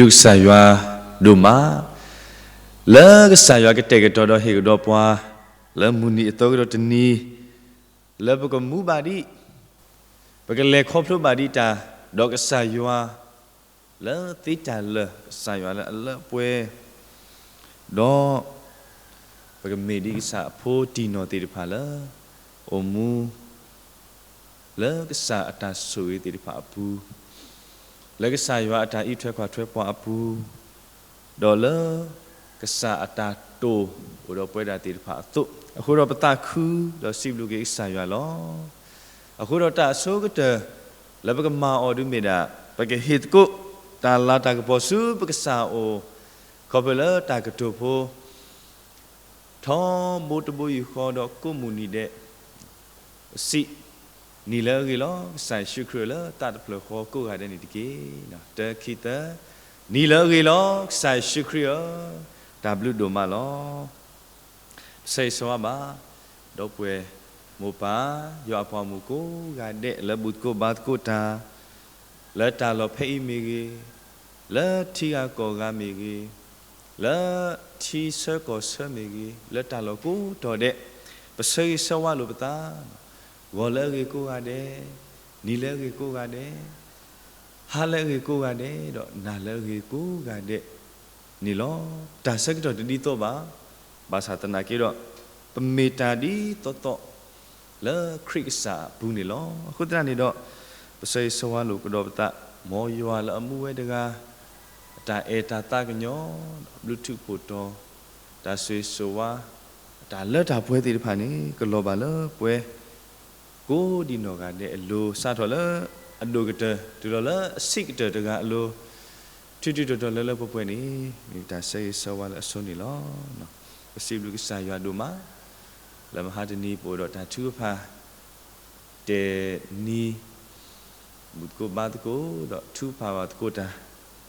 စံးဘျုးကစၢ်ယွၤဒိၣ်မး, လၢကစၢ်ယွၤကတဲာ်ကတီၤဒီးဟ့ၣ်ကဒီးပှၤ, လၢမုၢ်နံၤအသီကဒီးတနံၤ, လၢပကမူဘၣ်ဒံး, ပကလဲၤခီဖျိဘၣ်ဒံးတၢ်, ဒီးကစၢ်ယွၤ လၢသ့တၢ်လၢာ်, ကစၢ်ယွၤလၢအလၢအပှဲၤ, ဒီး ပကမ့ၢ်ဒ်ကစၢ်အဖိတံၢ်နီၢ်သ့ၣ်တဖၣ်လၢ အိၣ်မူ လၢကစၢ်အတၢ်ဆိၣ်ဂ့ၤသ့ၣ်တဖၣ်အပူၤ, လၢကစၢ်ယွၤအတၢ်အံးထွဲကွၢ်ထွဲပှၤအပူၤ, ဒီးလၢ ကစၢ်အတၢ်တိာ်အိၣ်ဒီးပဝဲဒၣ်သ့ၣ်တဖၣ်အသိး, အဃိဒီးပသးခုဒီးစံးဘျုးက့ၤကစၢ်ယွၤလီၤ. အဃိဒီးတၢ်အဆိကတၢၢ် လၢပကမၤအီၤဒုးမ့ၢ်ဒၣ် ပကဟ့ၣ်သကိးတၢ်လၤတၢ်ကပီၤဆူပကစၢ်အအိၣ်, ခီဖျိလၢတၢ်ကတိၤဖိ ထီဘိတဘိယူၢ်ဃီဒီးကိးမုၢ်နံၤဒဲး စံး, နံၤလၢအဂ့ၤလီၤ ကစၢ်ယ့ၣ်ၡူးခရံာ်ဧၢ လၢသးတဖျၢၣ်ဃီကိးဂၤဒဲးန့ၣ်တက့ၢ်. တၢ ခံ သၢ, နံၤလၢအဂ့ၤလီၤ ကစၢ်ယ့ၣ်ၡူးခရံာ်ဧၢ, တၢ်ဘျုးဒိၣ်မးလီၤ. ပဆၢဂ့ၤဆၢဝါဘၣ် ဒီပုၢ်ဝဲၢ်မိၢ်ပၢ် ယွၤအပှၤဂီၢ်မုၢ်ကိးဂၤဒဲး လၢဘူၣ်သကိးဘါသကိးတၢ်, လၢတၢ်လီၢ်ဖဲအံၤမ့ၢ်ဂ့ၤ, လၢထံဂၤကီၢ်ဂၤမ့ၢ်ဂ့ၤ, လၢထံဆၢကီၢ်ဆၢမ့ၢ်ဂ့ၤ, လၢတၢ်လီၢ်ကိးတီၤဒဲး, ပဆၢဂ့ၤဆၢဝါလိာ်ပသး, ဂီၤလၢအဂ့ၤကိးဂၤဒဲး, နံၤလၢအဂ့ၤကိးဂၤဒဲး, ဟါလၢအဂ့ၤကိးဂၤဒဲး, ဒီးနၤလၢအဂ့ၤကိးဂၤဒဲးန့ၣ်လီၤ. တၢ်ဆၢကတီၢ်တဒ်သိးဘၣ်, ဘၣ်ဆၣ်သနာ်က့ဒီး ပမ့ၢ်တၢ်ဒ်သိးသိး လၢခရံာ်ကစၢ်အပူၤန့ၣ်လီၤ. အဃိသတးန့ၣ်ဒီး ပဆၢဂ့ၤဆၢဝါလိာ်ကဒီးပသး, မ်ယွၤလၢအမူဝဲတဂၤ အတၢ်အဲၣ်တၢ်သးကညီၤ, ဒီးဘျုးထူးဖှိၣ်တီၤ, တၢ်ဆိၣ်ဂ့ၤဆိၣ်ဝါ, အတၢ်လၢတၢ်ပှဲၤသ့ၣ်တဖၣ်န့ၣ် ကလီၤဘၣ်လၢပဝဲ ကိးဒံနီၢ်ဂၤဒဲးအလိၤ, စးထီၣ်လၢအဒိၣ်ကတၢၢ် တုၤလီၤလၢအဆံးကတၢၢ်တဂၤအလိၤ, ထူးထူးတီၤတီၤလၢလၢပှဲၤပှဲၤန့ၣ် မ့ၢ်တၢ်ဆၢဂ့ၤဆၢဝါလၢအဆိန့ၣ်လီၤ. ပစံးဘျုးကစၢ်ယွၤဒိၣ်မး, လၢမဟါတနံၤပအိၣ်ဒီးတၢ်ထုကဖၣ် တနံၤ ဘူၣ်သကိးဘါသကိး ဒီးထုကဖၣ်ဘၣ်သကိးတၢ်,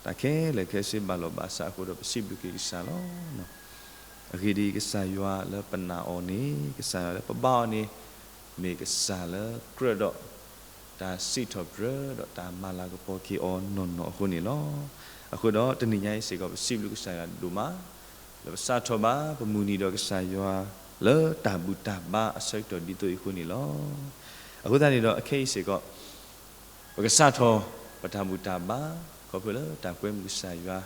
တၢ်ခဲလၢာ်ခဲဆ့ဘၣ်လီၤဘၣ်စးအဃိဒီး ပစံးဘျုးက့ၤကစၢ်လီၤ. အဂ့ၢ်ဒ်အံၤ, ကစၢ်ယွၤလၢပနာ်အီၤန့ၣ်, ကစၢ်ယွၤလၢပဘါအီၤန့ၣ်, မ့ၢ်ကစၢ်လၢကြၢးဒီး တၢ်စံးထီၣ်ပတြၢၤ ဒီးတၢ်မၤလၤကပီၤက့ၤအီၤနီၢ်နီၢ်အဃိန့ၣ်လီၤ. အဃိဒီးတနံၤညါအံၤစ့ၢ်ကီး ပစံးဘျုးကစၢ်ယွၤဒိၣ်မး လၢပစးထီၣ်ဘၣ်ပမုၢ်နံၤဒီးကစၢ်ယွၤ လၢတၢ်ဘူၣ်တၢ်ဘါအဆၢကတီၢ်ဒ်သိးအံၤအဃိန့ၣ်လီၤ. အဃိသတးန့ၣ်ဒီး အခဲအံၤစ့ၢ်ကီး ပကစးထီၣ်ပတၢ်ဘူၣ်တၢ်ဘါ ခီဖျိလၢတၢ်ကွဲမုာ်ကစၢ်ယွၤ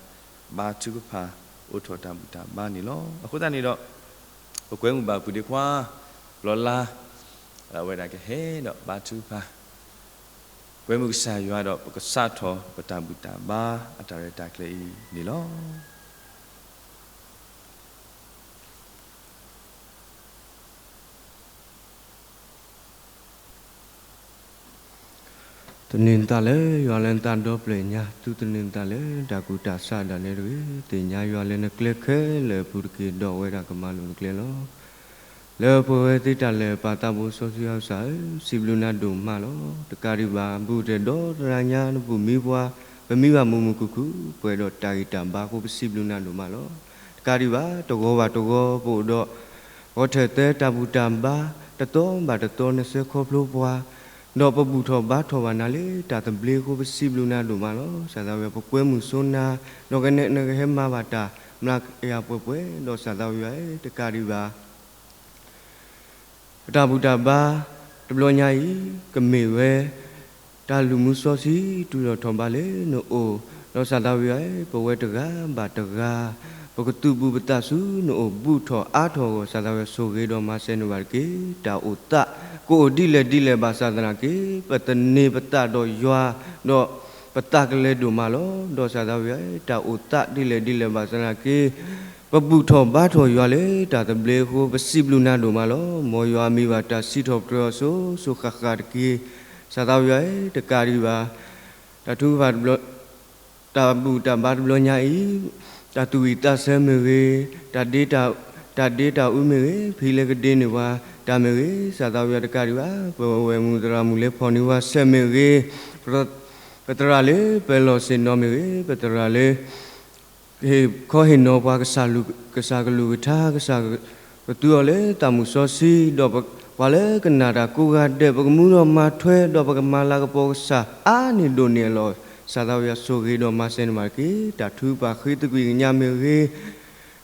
ဘါထုကဖၣ်အိးထီၣ်တၢ်ဘူၣ်တၢ်ဘါန့ၣ်လီၤ. အဃိသတးန့ၣ်ဒီး ပကွဲမုာ်ဘၣ်ပုၢ်ဒ့ခွါ ဘျီလါ လၢအဝဲဒၣ်ကဟဲဒီးဘါထုကဖၣ် ကွဲမုာ်ကစၢ်ယွၤဒီး ပကစးထီၣ်ပတၢ်ဘူၣ်တၢ်ဘါအတၢ်ရဲၣ်တၢ်ကျဲၤအံၤန့ၣ်လီၤ. သန့ၤနသးလၢယွၤလၢနသးဒီဖျၢၣ်ညါ, သုသန့ၤနသးလၢတၢ်ကူၣ်တၢ်ဆးဒၣ်နဲတဂ့ၤ. သ့ၣ်ညါယွၤလၢနကျဲခဲလၢာ်အပူၤတက့ၢ်ဒီးဝဲဒၣ်ကမၤလိာ်နကျဲလီၤ. လၢပဝဲသ့တၢ်လၢာ်ပာ်သးဘိစီဆှံယွၤကစၢ်ဧၢ, စံးဘျုးနၤဒိၣ်မးလီၤ. တကးဒံးဘၣ် ဘူးတဲာ်ဒီတရၣ်ညါနဘူၣ်မံပှၤ, ပမံဘၣ်မုာ်မုာ်ခုၣ်ခုၣ် ပှဲၤဒီးတၢ်ဂံၢ်တၢ်ဘါအဃိ ပစံးဘျုးနၤဒိၣ်မးလီၤ. တကးဒံးဘၣ် တဂီၤဘၣ်တဂီၤ ပအိၣ်ဒီး ဂီၤထၢၣ်သၢတၢ်ဘူၣ်တၢ်ဘါ, တသီဘၣ်တသီနဆှၢခီဖျိပှၤ, ဒီးပဘူၣ်ထီၣ်ဘါထီၣ်ဘၣ်နၤလၢတၢ်သဘျ့အဃိ ပစံးဘျုးနၤဒိၣ်မးလီၤ. စၢ်သးဝံၣ်ယွၤ ပကွဲမုာ်စိနၤ, ဒီးကနဲၣ်နကဟဲမၤဘၣ်တၢ်မျးကယၤပှဲၤပှဲၤ, ဒီးစၢ်သးဝံၣ်ယွၤ တကးဒံးဘၣ် ပတၢ်ဘူၣ်တၢ်ဘါတဘျီညါအံၤ ကမ့ၢ်ဝဲ တၢ်လုၢ်မူစီဆှံ တုၤလီၤထီၣ်ဘးလၢနအိၣ်, ဒီးစၢ်သးဝံၣ်ယွၤ ပဝဲတဂၤဘၣ်တဂၤ ပကသူၣ်ပူၤပသးဆူနအိၣ် ဘူၣ်ထီၣ်အါထီၣ်အဂီၢ် စၢ်သးဝံၣ်ယွၤ ဆိၣ်ဂ့ၤဒီးမၤစၢၤန့ၢ်ဘၣ်တက့ၢ်. တၢ်အိၣ်သး ကအိၣ်ဒ်လဲၣ်ဒ်လဲၣ်ဘၣ်ဆၣ်သနာ်က့ ပသန့ၤပသးဒီးယွၤ, ဒီးပသးကလဲၤဒိၣ်မးလီၤ. ဒီးစၢ်သးဝံၣ်ယွၤ တၢ်အိၣ်သးဒ်လဲၣ်ဒ်လဲၣ်ဘၣ်ဆၣ်သနာ်က့ ပဘူၣ်ထီၣ်ဘါထီၣ်ယွၤလၢတၢ်သဘျ့အဃိ ပစံးဘျုးနၤဒိၣ်မးလီၤ. မ်ယွၤမံဘၣ်တၢ်စံးထီၣ်ပတြၢၤအီၤစိၤစိၤဃၣ်ဃၣ်တက့ၢ်. စၢ်သးဝံၣ်ယွၤ တကးဒံးဘၣ် တၢ်ထုကဖၣ်တဘျီ တၢ်ဘူၣ်တၢ်ဘါတဘျီညါအံၤ တၢ်သူၣ်ဝံၣ်သးဆၢမ့ၢ်ဂ့ၤ, တၢ်ဒ့တၢ်, တၢ်ဒ့တၢ်အူမ့ၢ်ဂ့ၤ, ဖံးလဲကဒ့န့ၢ်ပှၤတၢ်မ့ၢ်ဂ့ၤ, စၢ်သးဝံၣ်ယွၤ တကးဒံးဘၣ် ပဝဲၢ်မုၢ်သရၣ်မုၣ်လၢဖီၣ်န့ၢ်ပှၤဆဲးမ့ၢ်ဂ့ၤ, ပသရၣ်လၢပလီၢ်ဆ့ၣ်နီၤမ့ၢ်ဂ့ၤ, ပသရၣ်လၢ ဟ့ၣ်ခီဟ့ၣ်နီၤပှၤ ကစၢ်ကလုၢ်ကထါ ကစၢ်ကသူအီၤလၢသးမုၢ်စီဆှံ, ဒီးပှၤလၢကနၣ်တၢ်ကိးဂၤဒဲး ပကမူဒီးမၤထွဲ ဒီးပကမၤလၤကပီၤကစၢ် အါန့ၢ်ဒိၣ်န့ၢ်အလီၢ် စၢ်သးဝံယွၤ ဆိၣ်ဂ့ၤဒီးမၤစၢၤန့ၢ်ဘၣ်တက့ၢ်. တၢ်ထုကဖၣ်ဃ့သကွံာ်ကညးမ့ၢ်ဂ့ၤ,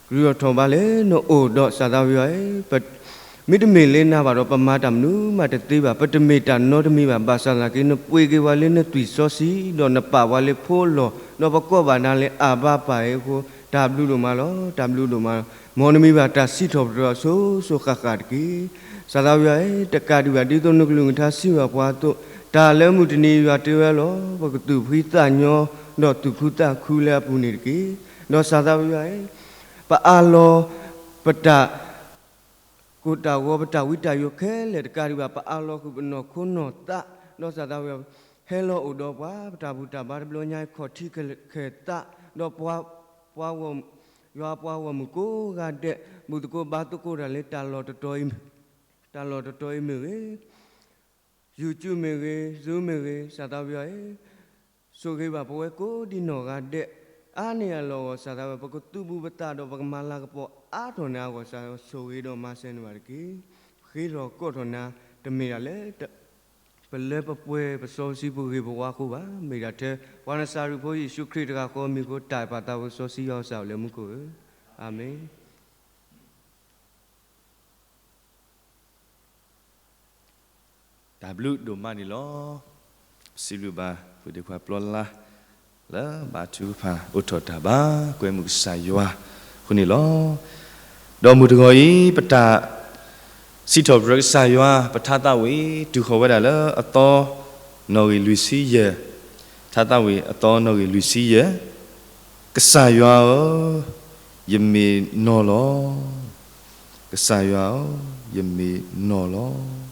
ကရူၢ်ထီၣ်ထီၣ်ဘါလဲၣ်နအိၣ်ဒီး စၢ်သးဝံယွၤဧၢ, မ့တမ့ၢ်လၢနၤဘၣ်ဒီးပမၤတၢ်မနုၤမးတသ့ဘၣ်, ပတမ့ၢ်တၢ်နီတမံၤဘၣ်. ဘၣ်ဆၣ်သနာ်က့ နပှ့ၤက့ၤပှၤလၢနသွံၣ်စီဆှံ, ဒီးနပာ်ပှၤလၢဖိလီၢ်, ဒီးပကိးဘၣ်နၤလၢအဘၤပၢ်ဧၢအဃိ, တၢ်ဘျုးဒိၣ်မးလီၤ. တၢ်ဘျုးဒိၣ်မးလီၤ. မ်နမံၤဘၣ်တၢ်စံးထီၣ်ပတြၢၤအီၤ စိၤစိၤဃၣ်ဃၣ်တက့ၢ်. စၢ်သးဝံယွၤဧၢ, တကးဒံးဘၣ် ဒ်သိးနကလုၢ်နကထါစံးဘၣ်ပှၤအသိး, တၢ်လၢမုၢ်တနံၤယွၤတဲဝဲလီၤ. ပကသူၣ်ဖှံသးညီ, ဒီးသူၣ်ခုသးခုလၢအပူၤန့ၣ်တက့ၢ်. ဒီးစၢ်သးဝံယွၤဧၢ, ပအးလီၤ ပတၢ် ကိၣ်တၢ်ဂီၤပတၢ်ဝံတၢ်ယိးခဲလၢာ်တကးဒံးဘၣ်, ပအးလီၤဃုာ်ပနီၢ်ခိနီၢ်သး, ဒီးစၢ်သးဝံယွၤ ဟဲလီၤအိၣ်ဒီးပှၤ, ပတၢ်ဘူၣ်တၢ်ဘါတဘျီညါ ခီၣ်ထံးခဲသး, ဒီးပှၤ, ပှၤဂီၢ်, ယွၤပှၤဂီၢ်မုၢ်ကိးဂၤဒဲး ဘူၣ်သကိးဘါသကိးတၢ်လၢ တၢ်လီၢ်တတီၤအံၤမ့ၢ်ဂ့ၤ, YouTube မ့ၢ်ဂ့ၤ, Zoom မ့ၢ်ဂ့ၤ, စၢ်သးဝံယွၤဧၢ, ဆိၣ်ဂ့ၤဘၣ်ပဝဲကိးဒံနီၢ်ဂၤဒဲး, အါန့ၢ်အလီၢ်အဂီၢ် စၢ်သးဝံယွၤ ပကသူၣ်ဘူၣ်ပသးဒီးပကမၤလၤကပီၤအါထီၣ်နၤအဂီၢ် စၢ်သးဝံယွၤ ဆိၣ်ဂ့ၤဒီးမၤစၢၤန့ၢ်ဘၣ်တက့ၢ်. ပဃ့ထီၣ်ကိးထီၣ်နၤ, တမ့ၢ်ဒၣ်လၢ ပလၢပပှဲၤပစီပဆှံပဂ့ၤပဝါအဃိဘၣ်, မ့ၢ်ဒၣ်ထဲပှၤနစၤရ့းဖိယ့ၣ်ၡူးခရံာ်တဂၤဃီအမံၤအဃိ တၢ်အဲၣ်ပာ်သးဝဲစီဆှံယွၤကစၢ်အိၣ်လၢမူခိၣ်ဧၢ, အၤမ့ၣ်. တၢ်ဘျုးဒိၣ်မးန့ၣ်လီၤ. စံးဘျုးဘၣ်ဖုဒ့ခွါပျီလါ လၢဘါထုကဖၣ်အိးထီၣ်တၢ်ဘါကွဲမုာ်ကစၢ်ယွၤအဃိန့ၣ်လီၤ. ဒီးမုၢ်တဂီၤအံၤ ပတၢ်စံးထီၣ်ပတြၢၤကစၢ်ယွၤ ပထါသးဝံၣ် တုၤဃီၤဝဲဒၣ်လၢအသီနီၣ်ဂံၢ်လွံၢ်ဆံယဲၢ်, ထါသးဝံၣ်အသီနီၣ်ဂံၢ်လွံၢ်ဆံယဲၢ်, ကစၢ်ယွၤဧၢ, ယမ့ၢ်နီၢ်လီၤ. ကစၢ်ယွၤဧၢ, ယမ့ၢ်နီၢ်လီၤ. က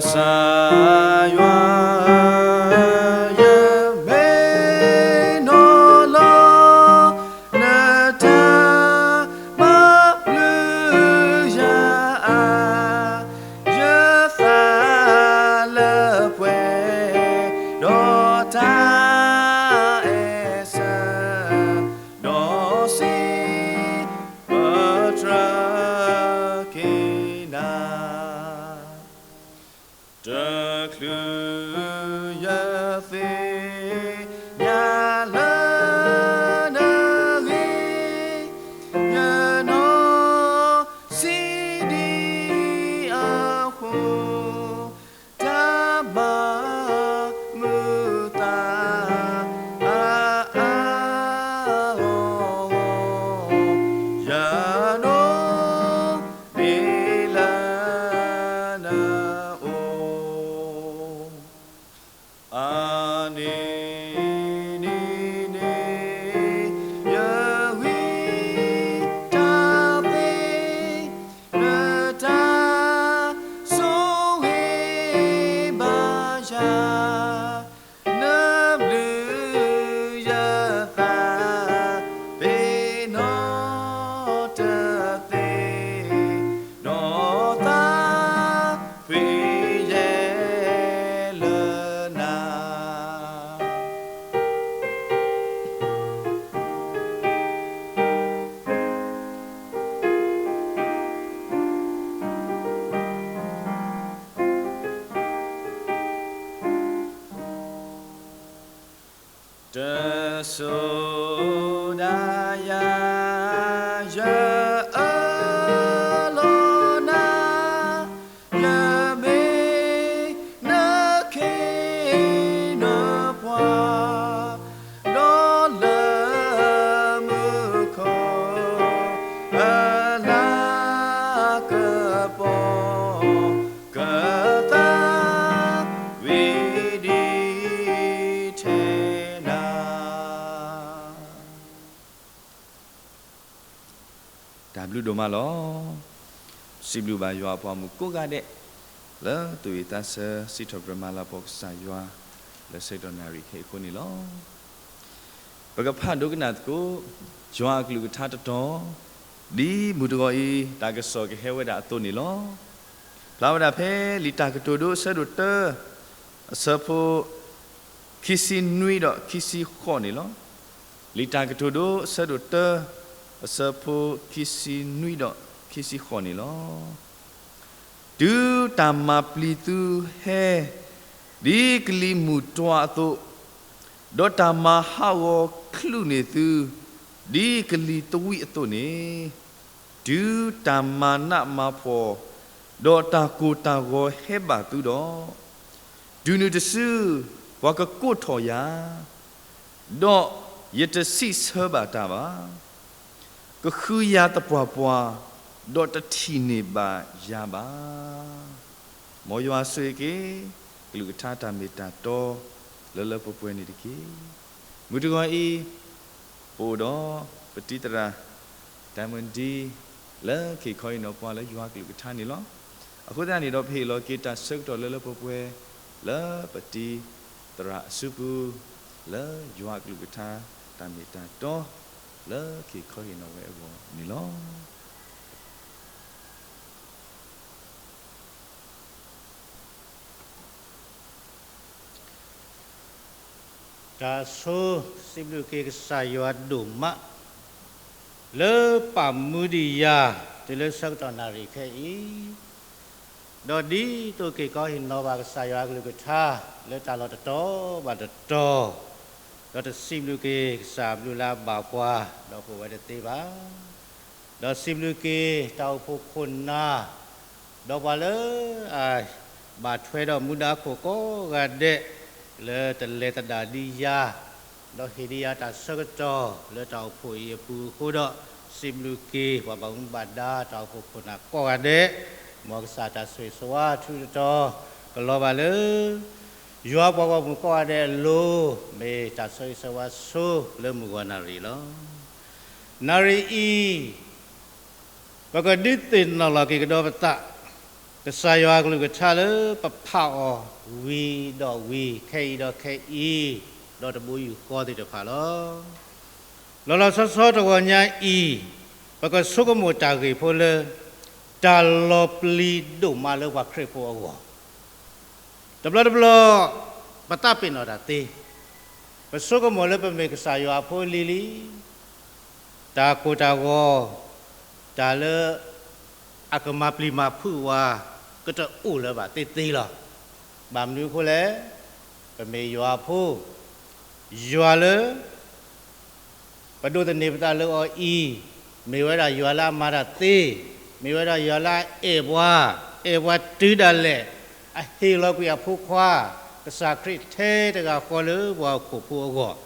စၢ်ယွၤဧၢ, ယမ့ၢ်နီၢ်လီၤ. နတၢ်မၤဘျုးယၤအါ, ယသးလၢပှဲၤ, ဒီးတၢ်အဲၣ်ဆၢ ဒီးစံးပတြၢၤက့ၤနၤ, တချုးယသ့ၣ်ညါလၢနဂ့ၤ, ယနီၢ်ဆံးဒံးအဃိ, တၢ်မၤမုာ်သး အါအါဂီၢ်ဂီၢ်, ယနီၢ်ဒ့လၢနအိၣ်, အါန့ၢ်န့ၣ်န့ၣ် ယဝံတၢ်သ့, နတၢ်ဆိၣ်ဂ့ၤဘၣ်ယၤ, နဘျုးယသး သ့ၣ်နီၣ်တသ့ၣ်, နီၢ်သးဖှံယဲလၢနၤ. တစိၤဒၣ်ယၤ ယအၢၣ်လီၤနၤ, ယမ့ၢ်နခ့နပှၤ, ဒီးလၢမူခိၣ် အလၤကပီၤ ကသးဝံၣ်ဒံးထဲနၤ. တၢ်ဘျုးဒိၣ်မးလီၤ. စံးဘျုးဘၣ်ယွၤအပှၤမုၣ်ကိးဂၤဒဲး လၢသူၣ်ဝံၣ်သးဆၢစံးထီၣ်ပတြၢၤမၤလၤကပီၤကစၢ်ယွၤ လၢဆၢကတီၢ်နၣ်ရံၣ်ခဲအံၤအဃိန့ၣ်လီၤ. ပကဖးဒိကနၣ်သကိး ယွၤအကလုၢ်ကထါတတီၤ, ဒ်မုၢ်တဂီၤအံၤ တၢ်ကစီၣ်ကဟဲဝဲဒၣ်အသိးန့ၣ်လီၤ. ဖျါဝဲဒၣ်ဖဲလံာ်တၢ်ကတိၤဒိ အဆၢဒိၣ်တၢ အဆၢဖိ ခံဆံနွံဒီးခံဆံဃိးန့ၣ်လီၤ. လံာ်တၢ်ကတိၤဒိ အဆၢဒိၣ်တၢ အဆၢဖိ ခံဆံနွံဒီးခံဆံဃိးန့ၣ်လီၤ. တုၤတၢ်မၤပျံၤသုဟဲ ဒ်ကလံၤမုၢ်တွၤအသိး, ဒီးတၢ်မၤဟးဂီၤချုးန့ၢ်သု ဒ်ကလံၤသဝံးအသိးန့ၣ်, တုၤတၢ်မၤနးမၤဖှီၣ် ဒီးတၢ်ကိၢ်တၢ်ဂီၤဟဲဘၣ်သုဒီး, တုၤနုၤတစု ပှၤကကိးထီၣ်ယၤ, ဒီးယတစံးဆၢဘၣ်တၢ်ဘၣ်. ကဃုယၤသပှၢ်ပှၢ်, ဒီးတထံၣ်န့ၢ်ဘၣ်ယၤဘၣ်. မ်ယွၤဆိၣ်ဂ့ၤက့ၤ ကလုၢ်ကထါတၢ်မ့ၢ်တၢ်တီ လၢလၢပှဲၤပှဲၤန့ၣ်တက့ၢ်. မုၢ်တဂီၤအံၤ ပအိၣ်ဒီးပတံၤသရၣ် တၢ်မုၢ်ဒံ လၢကဟ့ၣ်ခီဟ့ၣ်နီၤပှၤလၢယွၤကလုၢ်ကထါန့ၣ်လီၤ. အဃိသတးန့ၣ်ဒီး ပဟ့ၣ်လီၤက့ၤတၢ်ဆၢကတီၢ်လၢလၢပှဲၤပှဲၤ လၢပတံၤသရၣ်အစုပူၤ လၢယွၤကလုၢ်ကထါတၢ်မ့ၢ်တၢ်တီ လၢကဟ့ၣ်ခီဟ့ၣ်နီၤဝဲအဂီၢ်န့ၣ်လီၤ. တၢ်ဆိ စံးဘျုးက့ၤကစၢ်ယွၤဒိၣ်မး လၢပာ်မူဒံးယၤ တုၤလၢဆၢကတီၢ်နၣ်ရံၣ်ခဲအံၤ, ဒီးဒ်သိးက့ၤကီဟ့ၣ်နီၤဘၣ်ကစၢ်ယွၤအကလုၢ်ကထါ လၢတၢ်လီၢ်တတီၤဘၣ်တတီၤ, ဒီးတစံးဘျုးက့ၤကစၢ်အဘျုးလၢအဘၣ်ပှၤ ဒီးပအိၣ်ဝဲတသ့ဘၣ်. ဒီးစံးဘျုးက့ၤတၢ်အိၣ်ဖှိၣ်ခိၣ်နၢ် ဒီးပှၤလၢအ ဘၣ်ထွဲဒီးမူဒါခိၣ်ကိးဂၤဒဲး လၢတလဲၤသဒၣ်ဒံးယၤ, ဒီးဟ့ၣ်ဒံးယၤတၢ်ဆၢကတီၢ်လၢတၢ်အိၣ်ဖှိၣ်အံၤအပူၤအဃိဒီး, စံးဘျုးက့ၤပှၤဘၣ်မူဘၣ်ဒါတၢ်အိၣ်ဖှိၣ်ခိၣ်နၢ်ကိးဂၤဒဲး, မ်ကစၢ်တၢ်ဆိၣ်ဂ့ၤဆိၣ်ဝါထုကတီၢ် ကလီၤဘၣ်လၢ ယွၤပှၤဂီၢ်မုၢ်ကိးဂၤဒဲးအလိၤ, မ့ၢ်တၢ်ဆိၣ်ဂ့ၤဆိၣ်ဝါဆိလၢမုၢ်ဂီၤနၣ်ရံၣ်လီၤ. နၣ်ရံၣ်အံၤ ပကဒုးသ့ၣ်နီၣ်လီၤက့ၤကဒီးပသး ကစၢ်ယွၤအကလုၢ်ကထါလၢပဖးအီၤဝံၤဒီးဝံၤ, ခဲအံၤဒီးခဲအံၤ, ဒီးတဘိယူၢ်ဃီသ့ၣ်တဖၣ်လီၤ. လီၤလီၤဆီဆီတဂီၤညါအံၤ, ပကဆိကမိၣ်တၢ်ဂ့ၢ်ဖိလၢ တၢ်လီၤပျံၤဒိၣ်မးလၢပှၤခရံာ်ဖိအဂီၢ် တဘျီတဘျီ ပသးပ့ၤနီၣ်တၢ်သ့, ပဆိကမိၣ်လၢပမ့ၢ်ကစၢ်ယွၤအဖိအလံၤလံ, တၢ်ကိၢ်တၢ်ဂီၤ, တၢ်လၢအကမၤပျံၤမၤဖုးဝဲ ကတအိၣ်လၢၤဘၣ်သ့သ့လီၤ. ဘၣ်မနုၤအဃိလဲၣ်, ပမ့ၢ်ယွၤအဖိ, ယွၤလၢ ပဒိးသန့ၤပသးလၢအီၤအံၤ, မ့ၢ်ဝဲဒၣ်ယွၤလၢအမၤတၢ်သ့, မ့ၢ်ဝဲဒၣ်ယွၤလၢအအဲၣ်ပှၤ, အဲၣ်ပှၤတုၤဒၣ်လဲာ်, အဟ့ၣ်လီၤကွံာ်အဖိခွါ, ကစၢ်ခရံာ်ထဲတဂၤဃီလၢပှၤဟီၣ်ခိၣ်ဖိအဂီၢ်,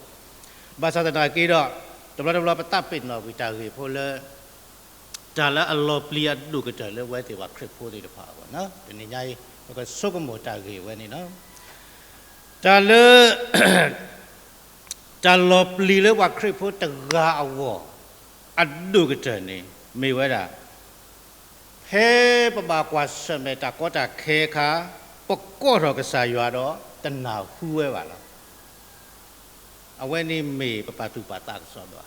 ဘၣ်ဆၣ်သနာ်က့ဒီး, တဘျီတဘျီပသးပ့ၤနီၣ်ကွံာ်တၢ်ဂ့ၢ်ဖိလၢ တၢ်လၢအလီၤပျံၤအဒိၣ်ကတၢၢ်လၢပဝဲသ့ၣ်ပှၤခရံာ်ဖိသ့ၣ်တဖၣ်အဂီၢ်, တနံၤညါအံၤ ပကဆိကမိၣ်တၢ်ဂ့ၢ်ဝဲန့ၣ်လီၤ. တၢ်လၢ တၢ်လီၤပျံၤလၢပှၤခရံာ်ဖိတဂၤအဂီၢ် အဒိၣ်ကတၢၢ်န့ၣ် မ့ၢ်ဝဲဒၣ် ဖဲပဘၣ်ကွၢ်ဆၢၣ်မဲာ်တၢ်ကီတၢ်ခဲအခါ, ပကိးထီၣ်ကစၢ်ယွၤဒီးတနၢ်ဟူဝဲဘၣ်လီၤ. အဝဲန့ၣ်မ့ၢ်ပပာ်သူၣ်ပာ်သးကစီဒီဧါ.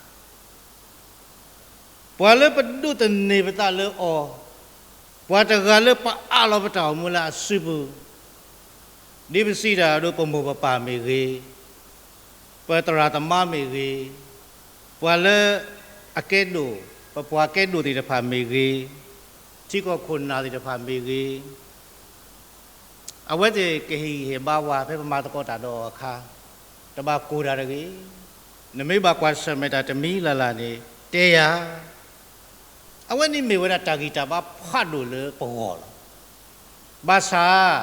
ပှၤလၢပဒိးသန့ၤပသးလၢအီၤ, ပှၤတဂၤလၢပအးလီၤပတၢ်အိၣ်မူလၢအစုပူၤ, ဒ်ပစံးတၢ်အဒိ ပမိၢ်ပပၢ်မ့ၢ်ဂ့ၤ, ပသရၣ်သမါမ့ၢ်ဂ့ၤ, ပှၤလၢအကဲဒိၣ်, ပပှၤကဲဒိၣ်သ့ၣ်တဖၣ်မ့ၢ်ဂ့ၤ, ထံကီၢ်ခိၣ်နၢ်သ့ၣ်တဖၣ်မ့ၢ်ဂ့ၤ, အဝဲသ့ၣ်ကဟ့ၣ်ဂံၢ်ဟ့ၣ်ဘါပှၤ ဖဲပမၤသကိးတၢ်ဒီးအီၤအခါ, တဘၣ်ကိၢ်တၢ်တဂ့ၤ, နမ့ၢ်ဘၣ်ကွၢ်ဆၢၣ်မဲာ်တၢ်တမံၤလၢ်လၢ်န့ၣ် တဲယၤ. အဝဲန့ၣ်မ့ၢ်ဝဲဒၣ်တၢ်ဂံၢ်တၢ်ဘါဖးဒိၣ်လၢပဂီၢ်လီၤ. ဘၣ်ဆၣ်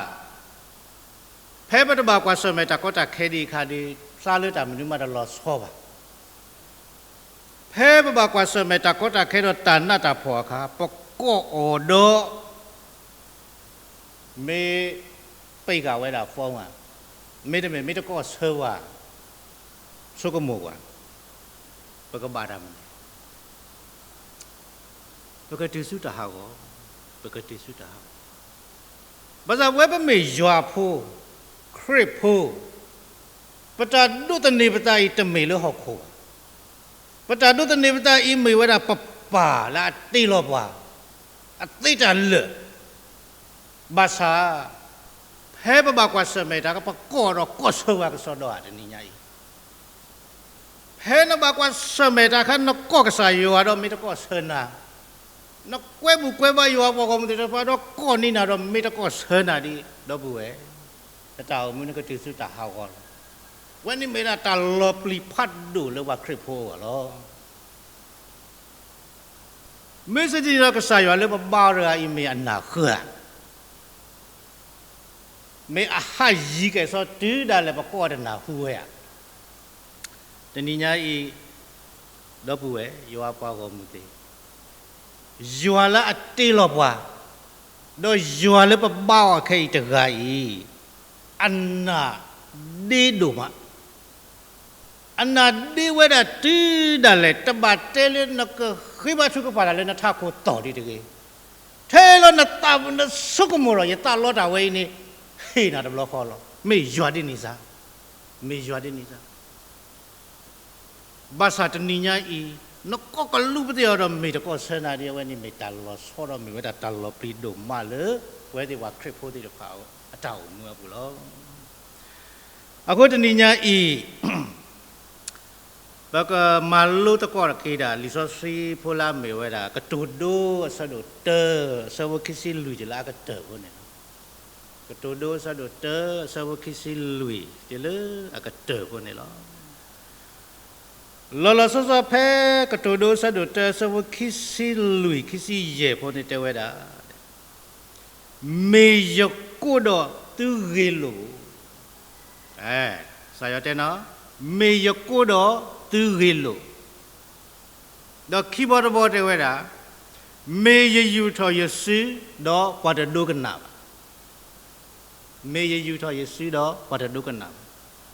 ဖဲပတဘၣ်ကွၢ်ဆၢၣ်မဲာ်တၢ်ကီတၢ်ခဲဒံးအခါဒီး ဖျါလၢတၢ်မနုၤမးတလီၤဆီဘၣ်. ဖဲပဘၣ်ကွၢ်ဆၢၣ်မဲာ်တၢ်ကီတၢ်ခဲဒီးတၢ်နးတၢ်ဖှီၣ်အခါ ပကိးအီၤဒီး မ့ၢ်ပံးဃာ်ဝဲဒၣ် phone ဧါ, မ့တမ့ၢ် မ့ၢ်တကိးဆၢဝဲဧါ, ဆိကမိၣ်ကွၢ်, ပကဘၣ်တၢ်မနုၤ, ပကတုၤဆူတၢ်ဟးဂီၤ, ပကတုၤဆူတၢ်ဟးဂီၤ. ဘၣ်ဆၣ်ပဝဲပမ့ၢ်ယွၤအဖိ, ခရံာ်ဖိ, ပတၢ်ဒိးသန့ၤပသးအံၤတမ့ၢ်လၢဟီၣ်ခိၣ်ဘၣ်. ပတၢ်ဒိးသန့ၤပသးအံၤမ့ၢ်ဝဲဒၣ်ပ ပၢ်လၢအတ့လီၤပှၤ အသ့တၢ်လၢာ်, ဘၣ်ဆၣ် ဖဲပဘၣ်ကွၢ်ဆၢၣ်မဲာ်တၢ် ပကိးဒီးကိးဆၢဝဲကစီဒီဧါ တနံၤညါအံၤ. ဖဲနဘၣ်ကွၢ်ဆၢၣ်မဲာ်တၢ်အခါ နကိးကစၢ်ယွၤဒီးမ့ၢ်တကိးဆၢနၤ, နကွဲဘူးကွဲဘါယွၤပှၤဂီၢ်မုၢ်သ့ၣ်တဖၣ်ဒီးကိးန့ၢ်နၤ ဒီးမ့ၢ်တကိးဆၢနၤဒီး ဒီပုၢ်ဝဲၢ်, နတၢ်အိၣ်မူနကတုၤဆူတၢ်ဟးဂီၤလီၤ. အဝဲန့ၣ်မ့ၢ်ဒၣ်တၢ်လီၤပျံၤဖးဒိၣ်လၢပှၤခရံာ်ဖိအဂီၢ်လီၤ. မ့ၢ်စ့ၢ်ကီးဒီးကစၢ်ယွၤလၢပဘါအီၤတဂၤအံၤ မ့ၢ်အနၢ်ဃၢဧါ, မ့ၢ်အဟးယံၤကဲၣ်ဆိးတုၤဒၣ်လဲာ်ပကိးတနၢ်ဟူဝဲဧါ. တနံၤညါအံၤ ဒီပုၢ်ဝဲၢ် ယွၤပှၤဂီၢ်မုၢ်သ့ၣ်, ယွၤလၢအတ့လီၤပှၤ, ဒီးယွၤလၢပဘါအီၤခဲအံၤတဂၤအံၤ အနၢ်ဒ့ဒိၣ်မး. အနၢ်ဒ့ဝဲဒၣ်တုၤဒၣ်လဲာ် တဘၣ်တဲလၢနကဃ့ဘါထုကဖၣ်တၢ်လၢနထးခိၣ်သီၣ်ဒံးတဂ့ၤ. ထဲလီၤနသးပူၤနဆိကမိၣ်ဒီး ယသးလီတၢ်ဝဲအံၤန့ၣ် ဟ့ၣ်နၤတဘျီဃီလီၤ. မ့ၢ်ယွၤဒ်န့ၣ်စ့ၢ်, မ့ၢ်ယွၤဒ်န့ၣ်စ့ၢ်. ဘၣ်ဆၣ်တနံၤညါအံၤ နကိးကလူးပသ့ၣ်အီၤဒီး မ့ၢ်တကိးဆၢနၤဒီး အဝဲန့ၣ်မ့ၢ်တၢ်လီၤဆီဒီး မ့ၢ်ဝဲဒၣ်တၢ်လီၤပျံၤဒိၣ်မးလၢ ပဝဲသ့ၣ်ပှၤခရံာ်ဖိသ့ၣ်တဖၣ်အတၢ်အိၣ်မူအပူၤလီၤ. အဃိတနံၤညါအံၤ ပကမၤလိသကိးတက့ၢ်ဒၣ် လံာ်စီဆှံဖိလၢအမ့ၢ်ဝဲဒၣ် ကတိၤဒိအဆၢဒိၣ်တၢ အဆၢဖိခံဆံလွံၢ်တုၤလၢအကတၢၢ်ဖိန့ၣ်လီၤ. ကတိၤဒိအဆၢဒိၣ်တၢ အဆၢဖိခံဆံလွံၢ်တုၤလၢအကတၢၢ်ဖိန့ၣ်လီၤ. လီၤလီၤဆီဆီဖဲကတိၤဒိအဆၢဒိၣ်တၢ အဆၢဖိခံဆံလွံၢ် ခံဆံယဲၢ်ဖိန့ၣ်တဲဝဲဒၣ် မ့ၢ်ယကိးဒီးသုဂ့ၤလိာ်, ကစၢ်ယွၤတဲနီၤ, မ့ၢ်ယကိးဒီးသုဂ့ၤလိာ်, ဒီးခံဘီတဘီတဲဝဲဒၣ်, မ့ၢ်ယယူာ်ထီၣ်ယစုဒီးပှၤတဒိကနၣ်ဘၣ်. မ့ၢ်ယယူာ်ထီၣ်ယစုဒီးပှၤတဒိကနၣ်ဘၣ်.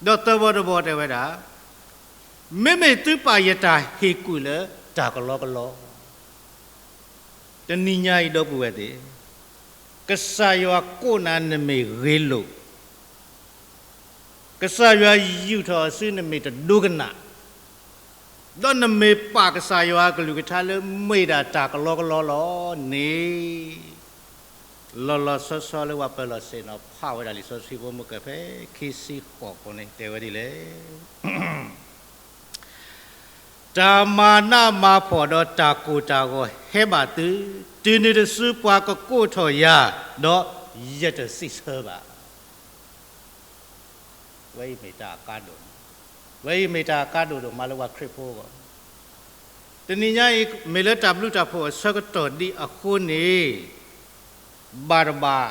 ဒီးသၢဘီတဘီတဲဝဲဒၣ်, မ့မ့ၢ်သုပာ်ယတၢ်ဟ့ၣ်ကူၣ်လၢတၢ်ကလီကလီ တနံၤညါအံၤဒီပုၢ်ဝဲၢ်သ့ၣ်, ကစၢ်ယွၤကိးနၤနမ့ၢ်ဂ့ၤလိာ်, ကစၢ်ယွၤယူာ်ထီၣ်အစုနမ့ၢ်တဒိကနၣ်, ဒီးနမ့ၢ်ပာ်ကစၢ်ယွၤအကလုၢ်ကထါလၢမ့ၢ်ဒၣ်တၢ်ကလီကလီလီၤန့ၣ်, လီၤလီၤဆီဆီလၢပှၤပၢၤလီၢ်ဆ့ၣ်နီၤဖးဝဲဒၣ်လံာ်စီဆှံဖိမုၢ်ကၢၢ်ဖဲခံဆံဃိးဖိန့ၣ် တဲဝဲဒ်လဲၣ် တၢ်မၤနးမၤဖှီၣ်ဒီးတၢ်ကိၢ်တၢ်ဂီၤဟဲဘၣ်သု, တုၤနုၤတစုပှၤကကိးထီၣ်ယၤ, ဒီးယတစံးဆၢဘၣ်. ဝဲအံၤမ့ၢ်တၢ်အကါဒိၣ်, ဝဲအံၤမ့ၢ်တၢ်အကါဒိၣ်ဒိၣ်မးလၢပှၤခရံာ်ဖိအဂီၢ်. တနံၤညါအံၤ မ့ၢ်လၢတၢ်ဘျုးတၢ်ဖှိၣ်အဆၢကတီၢ်ဒံးအဃိန့ၣ်, ဘၣ်တဘၣ်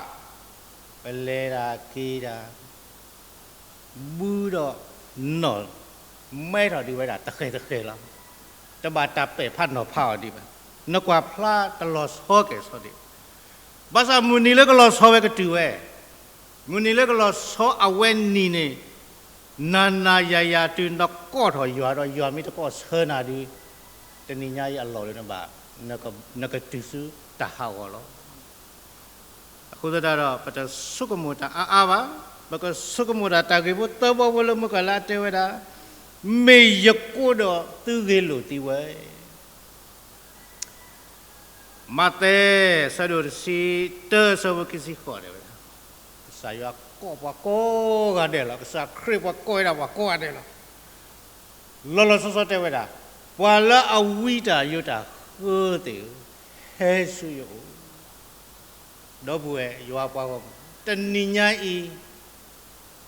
ပလဲၤတၢ်က့ၤတၢ် ဘူးဒီးနီၢ်မဲထီၣ်ဒံးဝဲဒၣ်တဃဲၤတဃဲၤလီၤ. တဘၣ်တၢ်ပဲာ်ဖးနီၤဖးအီၤဒံးဘၣ်. နကွၢ်ဖျါတလီၤဆီကဲၣ်ဆိးဒံး, ဘၣ်ဆၣ်မုၢ်နံၤလၢကလီၤဆီဝဲကတုၤဝဲ, မုၢ်နံၤလၢကလီၤဆီအဝဲနံၤန့ၣ်, နၤနၤယၤယၤတုၤနကိးထီၣ်ယွၤဒီးယွၤမ့ၢ်တကိးဆၢနၤဒီး, တနံၤညါအံၤအလီၢ်လၢနဘၣ်, နကတုၤဆူတၢ်ဟးဂီၤလီၤ. အဃိသတးဒီး ပတဆိကမိၣ်တၢ်အါအါဘၣ်, ပကဆိကမိၣ်တၢ်တၢ်ဂ့ၢ်ဖိသၢဘီဖိလၢမုၢ်ကၢၢ်လၢအတဲဝဲဒၣ်, မ့ၢ်ယကိးဒီးသုဂ့ၤလိာ်သံဝဲ. မးသဲ ဆၢဒိၣ်တဆံတၢ ဆၢဖိခံဆံဃိးတဲဝဲဒၣ်, ကစၢ်ယွၤကိးပှၤကိးဂၤဒဲးလီၤ, ကစၢ်ခရံာ်ပှၤကိးဝဲဒၣ်ပှၤကိးဂၤဒဲးလီၤ. လီၤလီၤဆီဆီတဲဝဲဒၣ်, ပှၤလၢအဝံတၢ်ယိးတၢ်ဃၢသ့ၣ်ဧၢ, ဟဲဆူယအိၣ် ဒီပုၢ်ဝဲၢ်ယွၤပှၤဂီၢ်မုၢ်, တနံၤညါအံၤ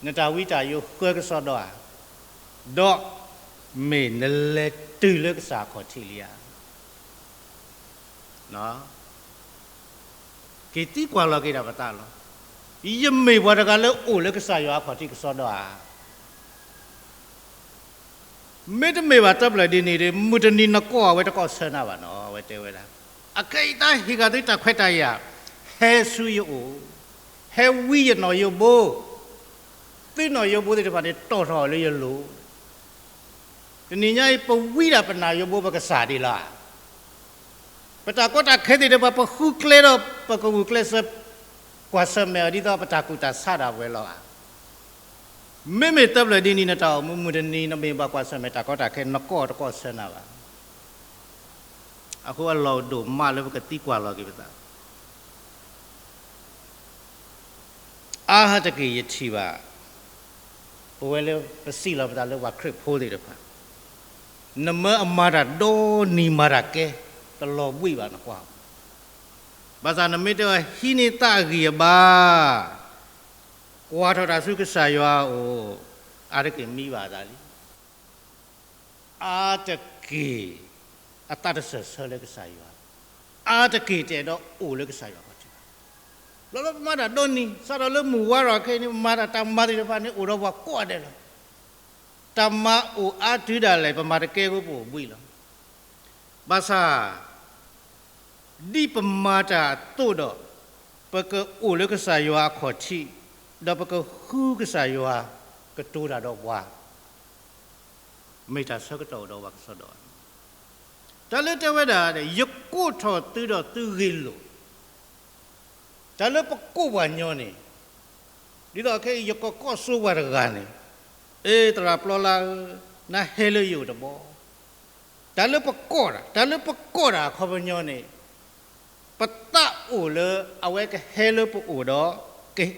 နတၢ်ဝံတၢ်ယိးဃၢကစီဒီဧါ, ဒီးမ့ၢ်နလဲၤတုၤလၢကစၢ်အခီၣ်ထံးလံဧါ. က့ၤသံကွၢ်လီၤက့ၤဒၣ်ပသးလီၤ. ယမ့ၢ်ပှၤတဂၤလၢအိၣ်လၢကစၢ်ယွၤအခီၣ်ထံးကစီဒီဧါ. မ့တမ့ၢ်ဘၣ်တၢ်ဘျၢၣ်ဒ်န့ၣ်ဒီး မုၢ်တနံၤနကိးအဝဲတကိးဆၢနၤဘၣ်နီၤ, အဝဲတဲဝဲဒၣ်. အခဲအံၤတၢ်ဟ့ၣ်ဃာ်သုတၢ်ခွဲးတၢ်ယာ်, ဟဲဆူယအိၣ်, ဟဲဝံယနီၣ်ယိးဘိ, သုနီၣ်ယိးဘိသ့ၣ်တဖၣ်န့ၣ် တီၣ်ထီၣ်အီၤလၢယလိၤ. တနံၤညါအံၤ ပဝံဒၣ်ပနီၣ်ယိးဘိပကစၢ်ဒံးလီၤဧါ. ပတၢ်ကီတၢ်ခဲသ့ၣ်တဖၣ် ပဃုကျဲဒီးပကဂုာ်ကျဲးစၢး ကွၢ်ဆၢၣ်မဲာ်အီၤဒ်သိးပတၢ်ကူၣ်တၢ်ဆးဒၣ်ဝဲလီၤဧါ. မ့မ့ၢ်တၢ်ဘျၢၣ်ဒ်န့ၣ် နတၢ်အိၣ်မူ မုၢ်တနံၤနမ့ၢ်ဘၣ်ကွၢ်ဆၢၣ်မဲာ်တၢ်ကီတၢ်ခဲ နကိးတကိးဆၢနၤဘၣ်. အဃိအလီၢ်ဒိၣ်မးလၢပကသံကွၢ်လီၤက့ၤပသး အါဟဲတက့ၢ်ယထံၣ်ဘၣ်, ပဝဲလၢပစံးလီၤပသးလၢပှၤခရံာ်ဖိသ့ၣ်တဖၣ်, နမၢအမၤတၢ်ဒီနံၤမၤတၢ်ကဲ, တလီၤဘှံးဘၣ်နကွၢ်, ဘၣ်ဆၣ်နမ့ၢ်တဲအီၤဟံးန့ၢ်သးအဂံၢ်အဘါ, ကွၢ်ထီၣ်တၢ်ဆူကစၢ်ယွၤအအိၣ်, အါတက့ၢ်မံဘၣ်အသးလံ အါတက့ၢ် အသးတစၢၢ်ဆၢလၢကစၢ်ယွၤ, အါတက့ၢ်တအဲၣ်ဒိးအိၣ်လၢကစၢ်ယွၤခီၣ်ထံးဘၣ်. ဘျီလၢပမၤတၢ်ဒီနံၤ စးထီၣ်လၢမုၢ်ဝါရီခဲအံၤန့ၣ် ပမၤတၢ်တၢ်မၤသ့ၣ်တဖၣ်န့ၣ် အိၣ်ဒီးပှၤကိးဂၤဒဲးလီၤ. တၢ်မၤအိၣ်အါတုၤဒၣ်လဲာ် ပမၤတကဲအဃိပအိၣ်ဘှံးလီၤ. ဘၣ်ဆၣ် ဒ်ပမၤတၢ်အသိးဒီး ပကအိၣ်လၢကစၢ်ယွၤအခီၣ်ထံး, ဒီးပကဃုကစၢ်ယွၤကတိၤတၢ်ဒီးပှၤ, မ့ၢ်တၢ်ဆၢကတီၢ်အိၣ်ဒီးပှၤကစီဒီ, တၢ်လၢတဲဝဲဒၣ် ယကိးထီၣ်သုဒီးသုဂ့ၢ်လိာ်, တၢ်လၢပကိးပှၤညီန့ၣ်, ဒ်သိးခဲအံၤယကကိးစိပှၤတဂၤန့ၣ်, အ့ သရၣ်ပျီလါဧၢ, နဟဲလၢယအိၣ်တဘျီ, တၢ်လၢပကိးတၢ်, တၢ်လၢပကိးတၢ်အခီပညီန့ၣ်, ပသးအိၣ်လၢအဝဲကဟဲလၢပအိၣ်ဒီး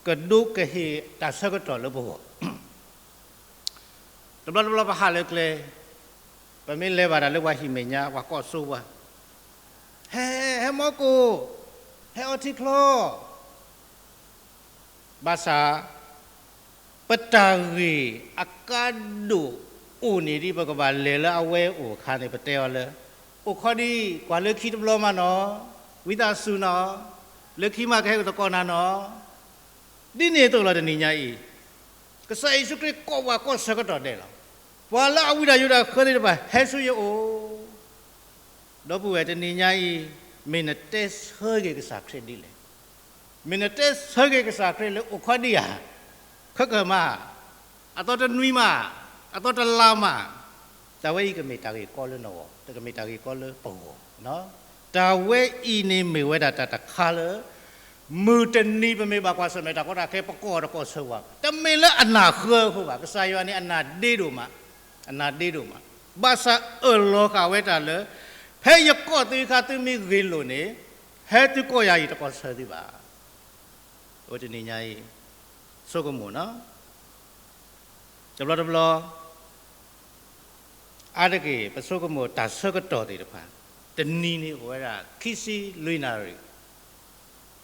ကဒိကဟ့ၣ်တၢ်ဆၢကတီၢ်လၢပဂီၢ်, တဘျီတဘျီပဟးလၢကျဲ, ပမ့ၢ်လဲၤဘၣ်တၢ်လၢပှၤဟံၣ်မဲာ်ညါ ပှၤကိးစိပှၤ, ဟဲ, ဟဲမီကိၣ်, ဟဲအီထံချီ, ဘၣ်ဆၣ် ပတၢ်ဂ့ၢ်အကါဒိၣ်အိၣ်န့ၣ် ဒ်ပကဘၣ်လဲၤလၢအဝဲအိၣ်အခါန့ၣ် ပတဲအီၤလၢ အိၣ်ခီဒံး ကွၢ်လၢခံတဘျီမးနီၤ, ဝံသးစူၤနီၤ, လၢခံမးကဟဲကသကိးနၤနီၤ, ဒ်န့ၣ်အသိးလီၤတနံၤညါအံၤ, ကစၢ်ယ့ၣ်ၡူးခရံာ်ကိးပှၤကိးဆၢကတီၢ်ဒဲးလီၤ. ပှၤလၢအဝံတၢ်ယိးတၢ်ဃၢသ့ၣ်တဖၣ် ဟဲဆူယအိၣ်, ဒီပုၢ်ဝဲၢ်တနံၤညါအံၤ, မ့ၢ်နတဲဆၢက့ၤကစၢ်ခရံာ်ဒ်လဲၣ်. မ့ၢ်နတဲဆၢက့ၤကစၢ်ခရံာ်လၢအိၣ်ခီဒံးဧါ, ခဲကမး, အသီတနွံမး, အသီတလါမး, တၢ်ဝဲအံၤကမ့ၢ်တၢ်ဂ့ၢ်ကီလၢနဂီၢ်, တကမ့ၢ်တၢ်ဂ့ၢ်ကီလၢပဂီၢ်. တၢ်ဝဲအံၤန့ၣ်မ့ၢ်ဝဲဒၣ်တၢ်တခါလၢ မုၢ်တနံၤပမ့ၢ်ဘၣ်ကွၢ်ဆၢၣ်မဲာ်တၢ်ကီတၢ်ခဲ ပကိးတကိးဆၢဝဲ, တမ့ၢ်လၢအနၢ်ဃၢအဃိဘၣ်. ကစၢ်ယွၤန့ၣ်အနၢ်ဒ့ဒိၣ်မး, အနၢ်ဒ့ဒိၣ်မး, ဘၣ်ဆၣ်အၢၣ်လီၤဃာ်ဝဲတၢ်လၢ ဖဲယကိးသုအခါ သုမ့ၢ်ဂ့ၤလိာ်န့ၣ်, ဟဲသုကိးယၤ ယတကိးဆၢသုဘၣ်. အိၣ်တနံၤညါအံၤ, ဆိကမိၣ်နီၤ, တဘျီတဘျီ အါတက့ၢ် ပဆိကမိၣ်တၢ်ဆၢကတီၢ်သ့ၣ်တဖၣ်, တနံၤန့ၣ်အိၣ်ဝဲဒၣ် ခံဆံလွံၢ်နၣ်ရံၣ်,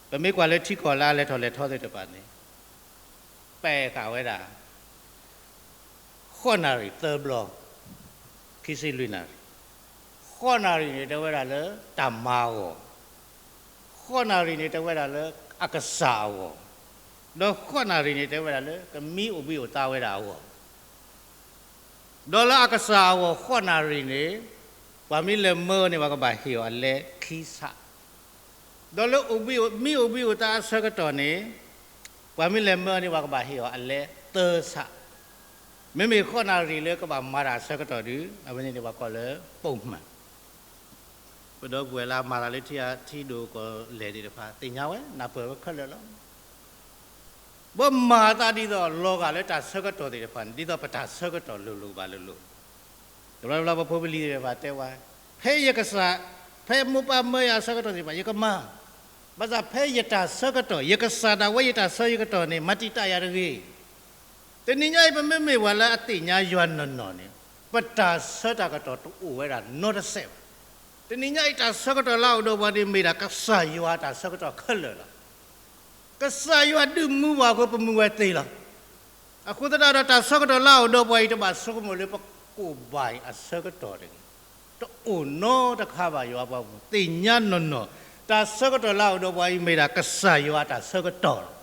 ပမ့ၢ်ကွၢ်လၢထံကီၢ်လၢအလဲၤထီၣ်လဲၤထီသ့ၣ်တဖၣ်န့ၣ်, ပဲာ်ဃာ်ဝဲဒၣ် ဃိးနၣ်ရံၣ်သၢဘျီ, ခံဆံလွံၢ်နၣ်ရံၣ်, ဃိးနၣ်ရံၣ်န့ၣ် တဲဝဲဒၣ်လၢတၢ်မၤအဂီၢ်, ဃိးနၣ်ရံၣ်န့ၣ် တဲဝဲဒၣ်လၢအကစၢ်အဂီၢ်, ဒီးဃိးနၣ်ရံၣ်န့ၣ် တဲဝဲဒၣ်လၢကမံအိၣ်ဘှံးအိၣ်သါဝဲဒၣ်အဂီၢ် ဒီးလၢအကစၢ်အဂီၢ်ဃိးနၣ်ရံၣ်န့ၣ်, ပှၤမ့ၢ်လဲၤမၢအီၤန့ၣ် ပှၤကဘၣ်ဟ့ၣ်အီၤအလဲခံဆး, ဒီးလၢအိၣ်ဘှံးအိၣ်သါအဆၢကတီၢ်န့ၣ်, ပှၤမ့ၢ်လဲၤမၢအီၤန့ၣ် ပှၤကဘၣ်ဟ့ၣ်အီၤအလဲသၢဆး, မ့မ့ၢ်ဃိးနၣ်ရံၣ်လၢကဘၣ်မၤတၢ်အဆၢကတီၢ်ဒီး အဝဲန့ၣ်န့ၣ် ပှၤကိးလၢပိာ်မၢ် ပဒီပုၢ်ဝဲၢ်လၢအမၤတၢ်လၢထံဒိၣ်ကီၢ်လဲၢ်သ့ၣ်တဖၣ် သ့ၣ်ညါဝဲ နၢ်ပၢၢ်ဝဲခဲလၢာ်လီၤ. ပမၤသးဒ်သိးလီၤဂာ်လၢတၢ်ဆၢကတီၢ်သ့ၣ်တဖၣ်န့ၣ် ဒ်သိးပတၢ်ဆၢကတီၢ်လိၤလိၤဘၣ်လိၤလိၤ, တဘျီတဘျီပဖိပလံၤသ့ၣ်တဖၣ်တဲဝဲ, ဖဲယကစၢ်, ဖဲမိၢ်ပၢ်မၢယၤအဆၢကတီၢ်သ့ၣ်တဖၣ် ယကမၤ, ဘၣ်ဆၣ်ဖဲယတၢ်ဆၢကတီၢ် ယကစၢ်ဒၣ်ဝဲယတၢ်ဆၢယကတီၢ်န့ၣ် မၤတံာ်တာ်ယၤတဂ့ၤ တနံၤညါအံၤ ပမ့မ့ၢ်ပှၤလၢအသ့ၣ်ညါယွၤနီၢ်နီၢ်န့ၣ်, ပတၢ်ဆၢတၢ်ကတီၢ်တအိၣ်ဝဲဒၣ်နီတစဲးဘၣ်. တနံၤညါအံၤ တၢ်ဆၢကတီၢ်လၢအအိၣ်ဒီးပှၤန့ၣ် မ့ၢ်ဒၣ်ကစၢ်ယွၤတၢ်ဆၢကတီၢ်ခဲလၢာ်လီၤ. ကစၢ်ယွၤဒုးမူပှၤအဃိ ပမုၢ်ဝဲသ့လီၤ. အဃိသတးဒီး တၢ်ဆၢကတီၢ်လၢအအိၣ်ဒီးပှၤအံၤ တဘၣ်ဆိကမိၣ်လၢပကိးဘၣ်အံၤအဆၢကတီၢ်တဂ့ၤ. တအိၣ်နီတခါဘၣ် ယွၤပှၤပူၤ သ့ၣ်ညါနီၢ်နီၢ်, တၢ်ဆၢကတီၢ်လၢအအိၣ်ဒီးပှၤအံၤ မ့ၢ်ဒၣ်ကစၢ်ယွၤတၢ်ဆၢကတီၢ်လီၤ.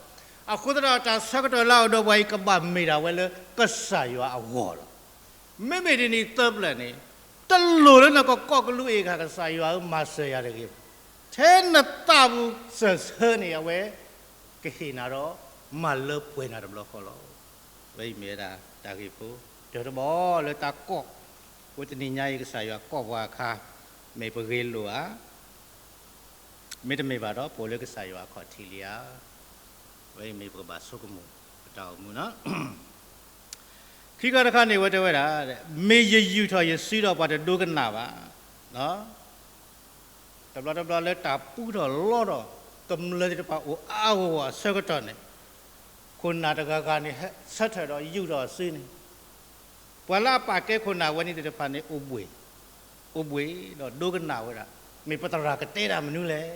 အဃိသတးဒီး တၢ်ဆၢကတီၢ်လၢအအိၣ်ဒီးပှၤအံၤ ကဘၣ်မ့ၢ်ဒၣ်ဝဲလၢကစၢ်ယွၤအဂီၢ်လီၤ. မ့မ့ၢ်ဒ်န့ၣ်သၢပျၢၣ်န့ၣ်, တလိၣ်လၢနကကိးကလူးအ့ၣ်ဃာ်ကစၢ်ယွၤဧၢ မၤစၢၤယၤတဂ့ၤ. ထဲနသးပူၤစၢၢ်ဆၢန့ၣ် အဝဲကဟ့ၣ်နၤဒီး မၤလၢပှဲၤနၤတဘျီဃီလီၤ. ဝဲအံၤမ့ၢ်ဝဲဒၣ်တၢ်ဂ့ၢ်ဖိ တၢတဘီလၢတၢ်ကိး, အဃိတနံၤညါအံၤ ကစၢ်ယွၤကိးပှၤအခါ, မ့ၢ်ပဂ့ၤလိာ်ဧါ, မ့တမ့ၢ်ဘၣ်ဒီး ပအိၣ်လၢကစၢ်ယွၤအခီၣ်ထံးလံဧါ. ဝဲအံၤမ့ၢ်ပကဘၣ်ဆိကမိၣ်ပတၢ်အိၣ်မူလီၤ. ခံခါတခါန့ၣ် အဝဲတဲဝဲဒၣ်, မ့ၢ်ယယူာ်ထီၣ်ယစုဒီး ပှၤတဒိကနၣ်ဘၣ်. တဘျီတဘျီလၢတၢ်ပူထီၣ်လီထီၣ် ကမျၢၢ်သ့ၣ်တဖၣ်အိၣ်အါအါဂီၢ်ဂီၢ်အဆၢကတီၢ်န့ၣ်, ခိၣ်နၢ်တဂၤဂၤန့ၣ် ဟဲဆၢထၢၣ်ဒီးယူာ်ထီၣ်အစုန့ၣ်, ပှၤလၢအပာ်ကဲခိၣ်နၢ်ဝဲန့ၣ်သ့ၣ်တဖၣ်န့ၣ် အိၣ်ဘှ့ၣ်, အိၣ်ဘှ့ၣ်ဒီးဒိကနၣ်ဝဲဒၣ်, မ့ၢ်ပသရၣ်ကတဲတၢ်မနုၤလဲၣ်.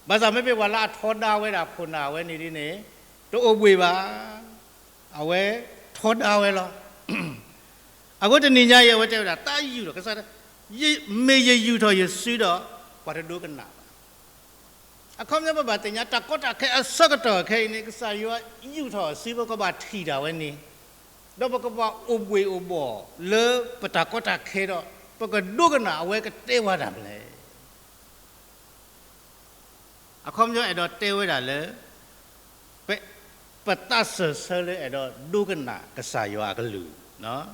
ဘၣ်ဆၣ်မ့မ့ၢ်ပှၤလၢအထီဒါဝဲဒၣ်ခိၣ်နၢ်ဝဲန့ၣ်ဒ်န့ၣ်, တအိၣ်ဘှ့ၣ်ဘၣ်, အဝဲထီဒါဝဲလီၤ. အဃိတနံၤညါအံၤ အဝဲတဲဝဲဒၣ် တၢ်ယူာ်ထီၣ်ကစၢ်, မ့ၢ်ယယူာ်ထီၣ်ယစုဒီး ပှၤတဒိကနၣ်ဘၣ်. အခီပညီပဘၣ်သ့ၣ်ညါ တၢ်ကီတၢ်ခဲအဆၢကတီၢ်ခဲအံၤန့ၣ် ကစၢ်ယွၤယူာ်ထီၣ်အစု ပကဘၣ်ထံၣ်တၢ်ဝဲန့ၣ်, ဒီးပကဘၣ်အိၣ်ဘှ့ၣ်အိၣ်ဘှီၣ်လၢပတၢ်ကီတၢ်ခဲဒီး ပကဒိကနၣ်အဝဲကတဲဝဲဒၣ်မနုၤလဲၣ်. အခီပညီအဲၣ်ဒိးတဲဝဲဒၣ်လၢ ပ, ပသးစၢၢ်ဆၢလၢအဲၣ်ဒိးဒိကနၣ်ကစၢ်ယွၤအကလုၢ်,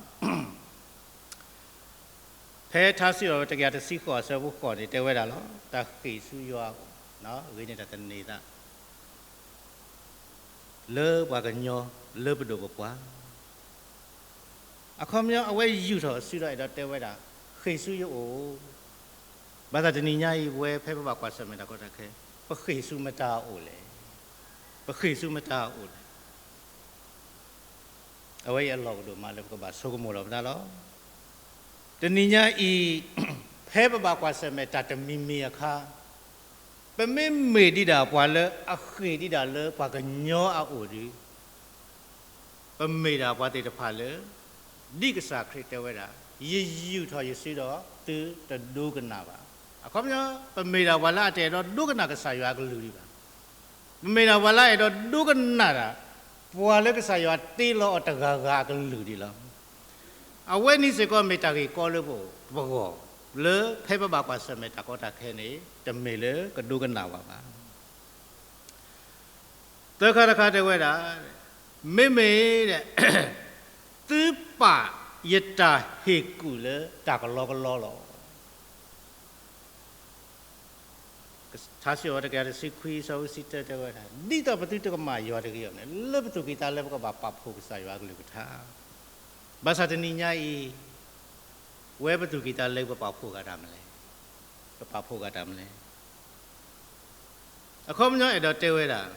ဖဲထါစံးထီၣ်ပတြၢၤတကယၤတဆံဃိးအဆၢဖိဃိးန့ၣ် တဲဝဲဒၣ်လီၤ. တၢ်ဃ့ၢ်ဆူယွၤအအိၣ်, ဂ့ၤန့ၢ်တၢ်သန့ၤသး လၢပှၤကညီလၢပဒိၣ်ပပှၢ် အခီပညီအဝဲယူာ်ထီၣ်အစုဒီးအဲၣ်ဒိးတဲဝဲဒၣ် ဃ့ၢ်ဆူယအိၣ်, ဘၣ်ဆၣ်တနံၤညါအံၤ ပဝဲဖဲပဘၣ်ကွၢ်ဆၢၣ်မဲာ်တၢ်ကီတၢ်ခဲ ပဃ့ၢ်ဆူမတၤအအိၣ်လဲၣ်. ပဃ့ၢ်ဆူမတၤအအိၣ်လဲၣ်. အဝဲအံၤအလီၢ်ကဒိၣ်မးလၢပကဘၣ်ဆိကမိၣ်လီၤပသးလီၤ. တနံၤညါအံၤ ဖဲပဘၣ်ကွၢ်ဆၢၣ်မဲာ်တၢ်တမံၤမံၤအခါ ပမ့မ့ၢ်ဒံးဒၣ်ပှၤလၢအဃ့ၢ်ဒံးဒၣ်လၢပှၤကညီအအိၣ်ဒီး ပမ့ၢ်ဒၣ်ပှၤသ့ၣ်တဖၣ်လၢ ဒ်ကစၢ်ခရံာ်တဲဝဲဒၣ် ယယူာ်ထီၣ်ယစုဒီးသုတဒိကနၣ်ဘၣ်. အခီပညီ ပမ့ၢ်ဒၣ်ပှၤလၢအတအဲၣ်ဒိးဒိကနၣ်ကစၢ်ယွၤအကလုၢ်ဒံးဘၣ်. ပမ့ၢ်ဒၣ်ပှၤလၢအအဲၣ်ဒိးဒိကနၣ်ဒၣ် ပှၤလၢကစၢ်ယွၤတ့လီၤအီၤတဂၤဂၤအကလုၢ်ဒံးလီၤ. အဝဲန့ၣ်စ့ၢ်ကီးမ့ၢ်တၢ်ဂ့ၢ်ကီလၢပဂီၢ် လၢဖဲပဘၣ်ကွၢ်ဆၢၣ်မဲာ်တၢ်ကီတၢ်ခဲန့ၣ် တမ့ၢ်လၢကဒိကနၣ်ဝဲဘၣ်. သၢခါတခါတဲဝဲဒၣ်, မ့မ့ၢ် သုပာ်ယတၢ်ဟ့ၣ်ကူၣ်လၢတၢ်ကလီကလီလီၤ. ထါစံးထီၣ်ပတြၢၤတကယၤတဆံခွံအဆၢဖိတဆံတၢတဲဝဲဒၣ်, ဒ်သိးပသုတကမၣ်ယွၤတဂ့ၤအီၤန့ၣ် လၢပသူၣ်ကံၢ်သးလဲပကဘၣ်ပာ်ဖှိၣ်ကစၢ်ယွၤအကလုၢ်ကထါ. ဘၣ်ဆၣ်တနံၤညါအံၤ ပဝဲပသူၣ်ကံၢ်သးလဲပပာ်ဖှိၣ်ဂၤတၢ်မနုၤလဲၣ်. ပပာ်ဖှိၣ်ဂၤတၢ်မနုၤလဲၣ်. အခီပညီအဲၣ်ဒိးတဲဝဲဒၣ်,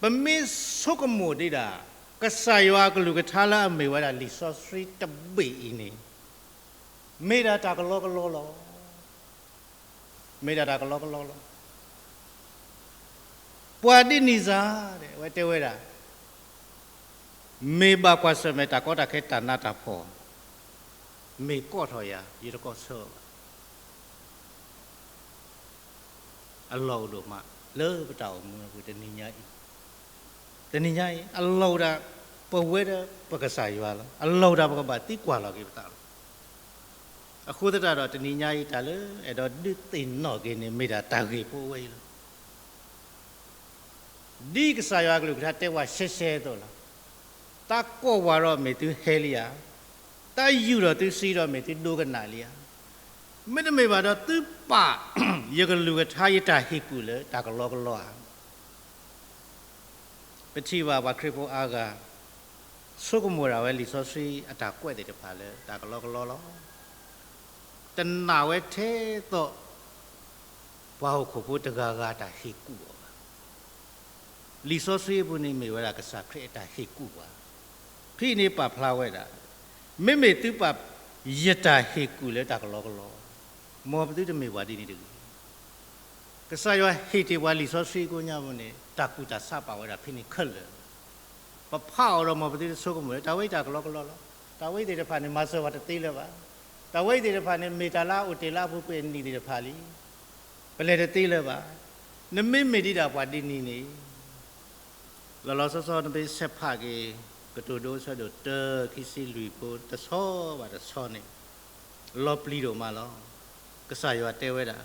ပမ့ၢ်ဆိကမိၣ်ဒံးဒၣ် ကစၢ်ယွၤအကလုၢ်ကထါလၢအမ့ၢ်ဝဲဒၣ်လံာ်စီဆှံတဘ့ၣ်အံၤန့ၣ် မ့ၢ်ဒၣ်တၢ်ကလီကလီလီၤ. မ့ၢ်ဒၣ်တၢ်ကလီကလီလီၤ. ပှၤဒ်န့ၣ်စ့ၢ် အဝဲတဲဝဲဒၣ်, မ့ၢ်ဘၣ်ကွၢ်ဆၢၣ်မဲာ်တၢ်ကီတၢ်ခဲတၢ်နးတၢ်ဖှီၣ်, မ့ၢ်ကိးထီၣ်ယၤ ယတကိးဆၢဘၣ်. အလီၢ်အိၣ်ဒိၣ်မး လၢပတၢ်အိၣ်မူအပူၤတနံၤညါအံၤ, တနံၤညါအံၤ အလီၢ်အိၣ်ဒၣ် ပဝဲဒီးပကစၢ်ယွၤလီၤ. အလီၢ်အိၣ်ဒၣ်ပကဘၣ်သံကွၢ်လီၤက့ၤပသးလီၤ. အဃိသတးဒီးတနံၤညါအံၤ တၢ်လၢအဲၣ်ဒိးဒုးသ့ၣ်နီၣ်က့ၤန့ၣ် မ့ၢ်ဒၣ်တၢ်ဂ့ၢ်ဖိအဝဲအံၤလီၤ. ဒ်ကစၢ်ယွၤအကလုၢ်ကထါတဲဝဲရှဲရှဲအသိးလီၤ. တၢ်ကိးဝဲဒီးမ့ၢ်သုဟဲလံဧါ, တၢ်ယူာ်ထီၣ်သုစုဒီးမ့ၢ်သုဒိကနၣ်လံဧါ. မ့တမ့ၢ်ဘၣ်ဒီးသုပာ်ယကလုၢ်ကထါယတၢ်ဟ့ၣ်ကူၣ်လၢတၢ်ကလီကလီဧါ. ပထံၣ်ဘၣ်ပှၤခရံာ်ဖိအါဂၤ ဆိကမိၣ်ဒၣ်ဝဲလံာ်စီဆှံအတၢ်ကွဲးသ့ၣ်တဖၣ်လၢတၢ်ကလီကလီလီၤ. တနာ်ဝဲထဲသိး ပှၤဟီၣ်ခိၣ်ဖိတဂၤဂၤတၢ်ဟ့ၣ်ကူၣ်အီၤဘၣ်. လံာ်စီဆှံအပူၤန့ၣ်မ့ၢ်ဝဲဒၣ်ကစၢ်ခရံာ်အတၢ်ဟ့ၣ်ကူၣ်ပှၤ. ဖဲအံၤန့ၣ်ပာ်ဖျါဝဲဒၣ်, မ့မ့ၢ်သုပာ်ယတၢ်ဟ့ၣ်ကူၣ်လၢတၢ်ကလီကလီ, မ်ပသုတမ့ၢ်ပှၤဒ်န့ၣ်တဂ့ၤ. ကစၢ်ယွၤဟ့ၣ်တ့ၢ်ပှၤလံာ်စီဆှံကိညါပူၤန့ၣ် တၢ်ကူၣ်တၢ်ဆးပာ်ဝဲဒၣ်ဖဲန့ၣ်ခဲလၢာ်. ပဖးအီၤဒီးမ်ပသုတဆိကမိၣ်လၢ တၢ်ဝဲအံၤတၢ်ကလီကလီလီၤ. တၢ်ဝဲအံၤသ့ၣ်တဖၣ်န့ၣ် မၤစၢၤပှၤတသ့လၢၤဘၣ်. တၢ်ဝဲအံၤသ့ၣ်တဖၣ်န့ၣ် မ့ၢ်တၢ်လၢအအိၣ်တ့ၢ်လၢအပူၤကွံာ်အနံၣ်သ့ၣ်တဖၣ်လံ. ပလဲၤတသ့လၢၤဘၣ်. နမ့မ့ၢ်ဒ်တၢ်ပှၤဒ်န့ၣ်န့ၣ် လီၤလီၤဆီဆီနမ့ၢ်ဆဲးဖးက့ၤ ကတိၤဒိဆၢဒိၣ်တၢ ခံဆံလွံၢ်ဖိတဆီဘၣ်တဆီန့ၣ် လီၤပျံၤဒိၣ်မးလီၤ. ကစၢ်ယွၤတဲဝဲဒၣ်,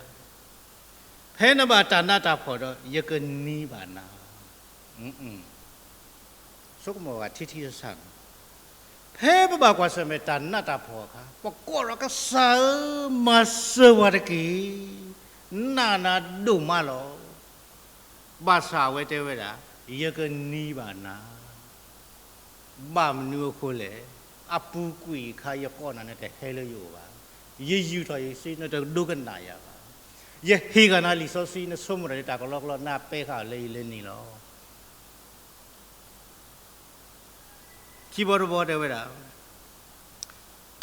ဖဲနဘၣ်တၢ်နးတၢ်ဖှီၣ်ဒီး ယကနံၤဘၣ်နၤ. ဆိကမိၣ်ဂၤထံထံဆးဆးန့ၣ်, ဖဲပဘၣ်ကွၢ်ဆၢၣ်မဲာ်တၢ်နးတၢ်ဖှီၣ်အခါ ပကိးဒီးကစၢ်ဧၢ, မၤစၢၤပှၤတက့ၢ်. နးနးဒိၣ်မးလီၤ. ဘၣ်ဆၣ်အဝဲတဲဝဲဒၣ်, ယကနံၤဘၣ်နၤ. ဘၣ်မနုၤအဃိလဲၣ်, အပူၤကွံာ်အခါယကိးနၤန့ၣ်တဟဲလၢယအိၣ်ဘၣ်. ယယူာ်ထီၣ်ယစု နတဒိကနၣ်ယၤဘၣ်. ယဟ့ၣ်ဃာ်နၤလံာ်စီဆှံ နဆိကမိၣ်တၢ်လၢတၢ်ကလီကလီ နပာ်ဃာ်အီၤလၢယလၢနံၤလီၤ. ခံဘီတဘီတဲဝဲဒၣ်,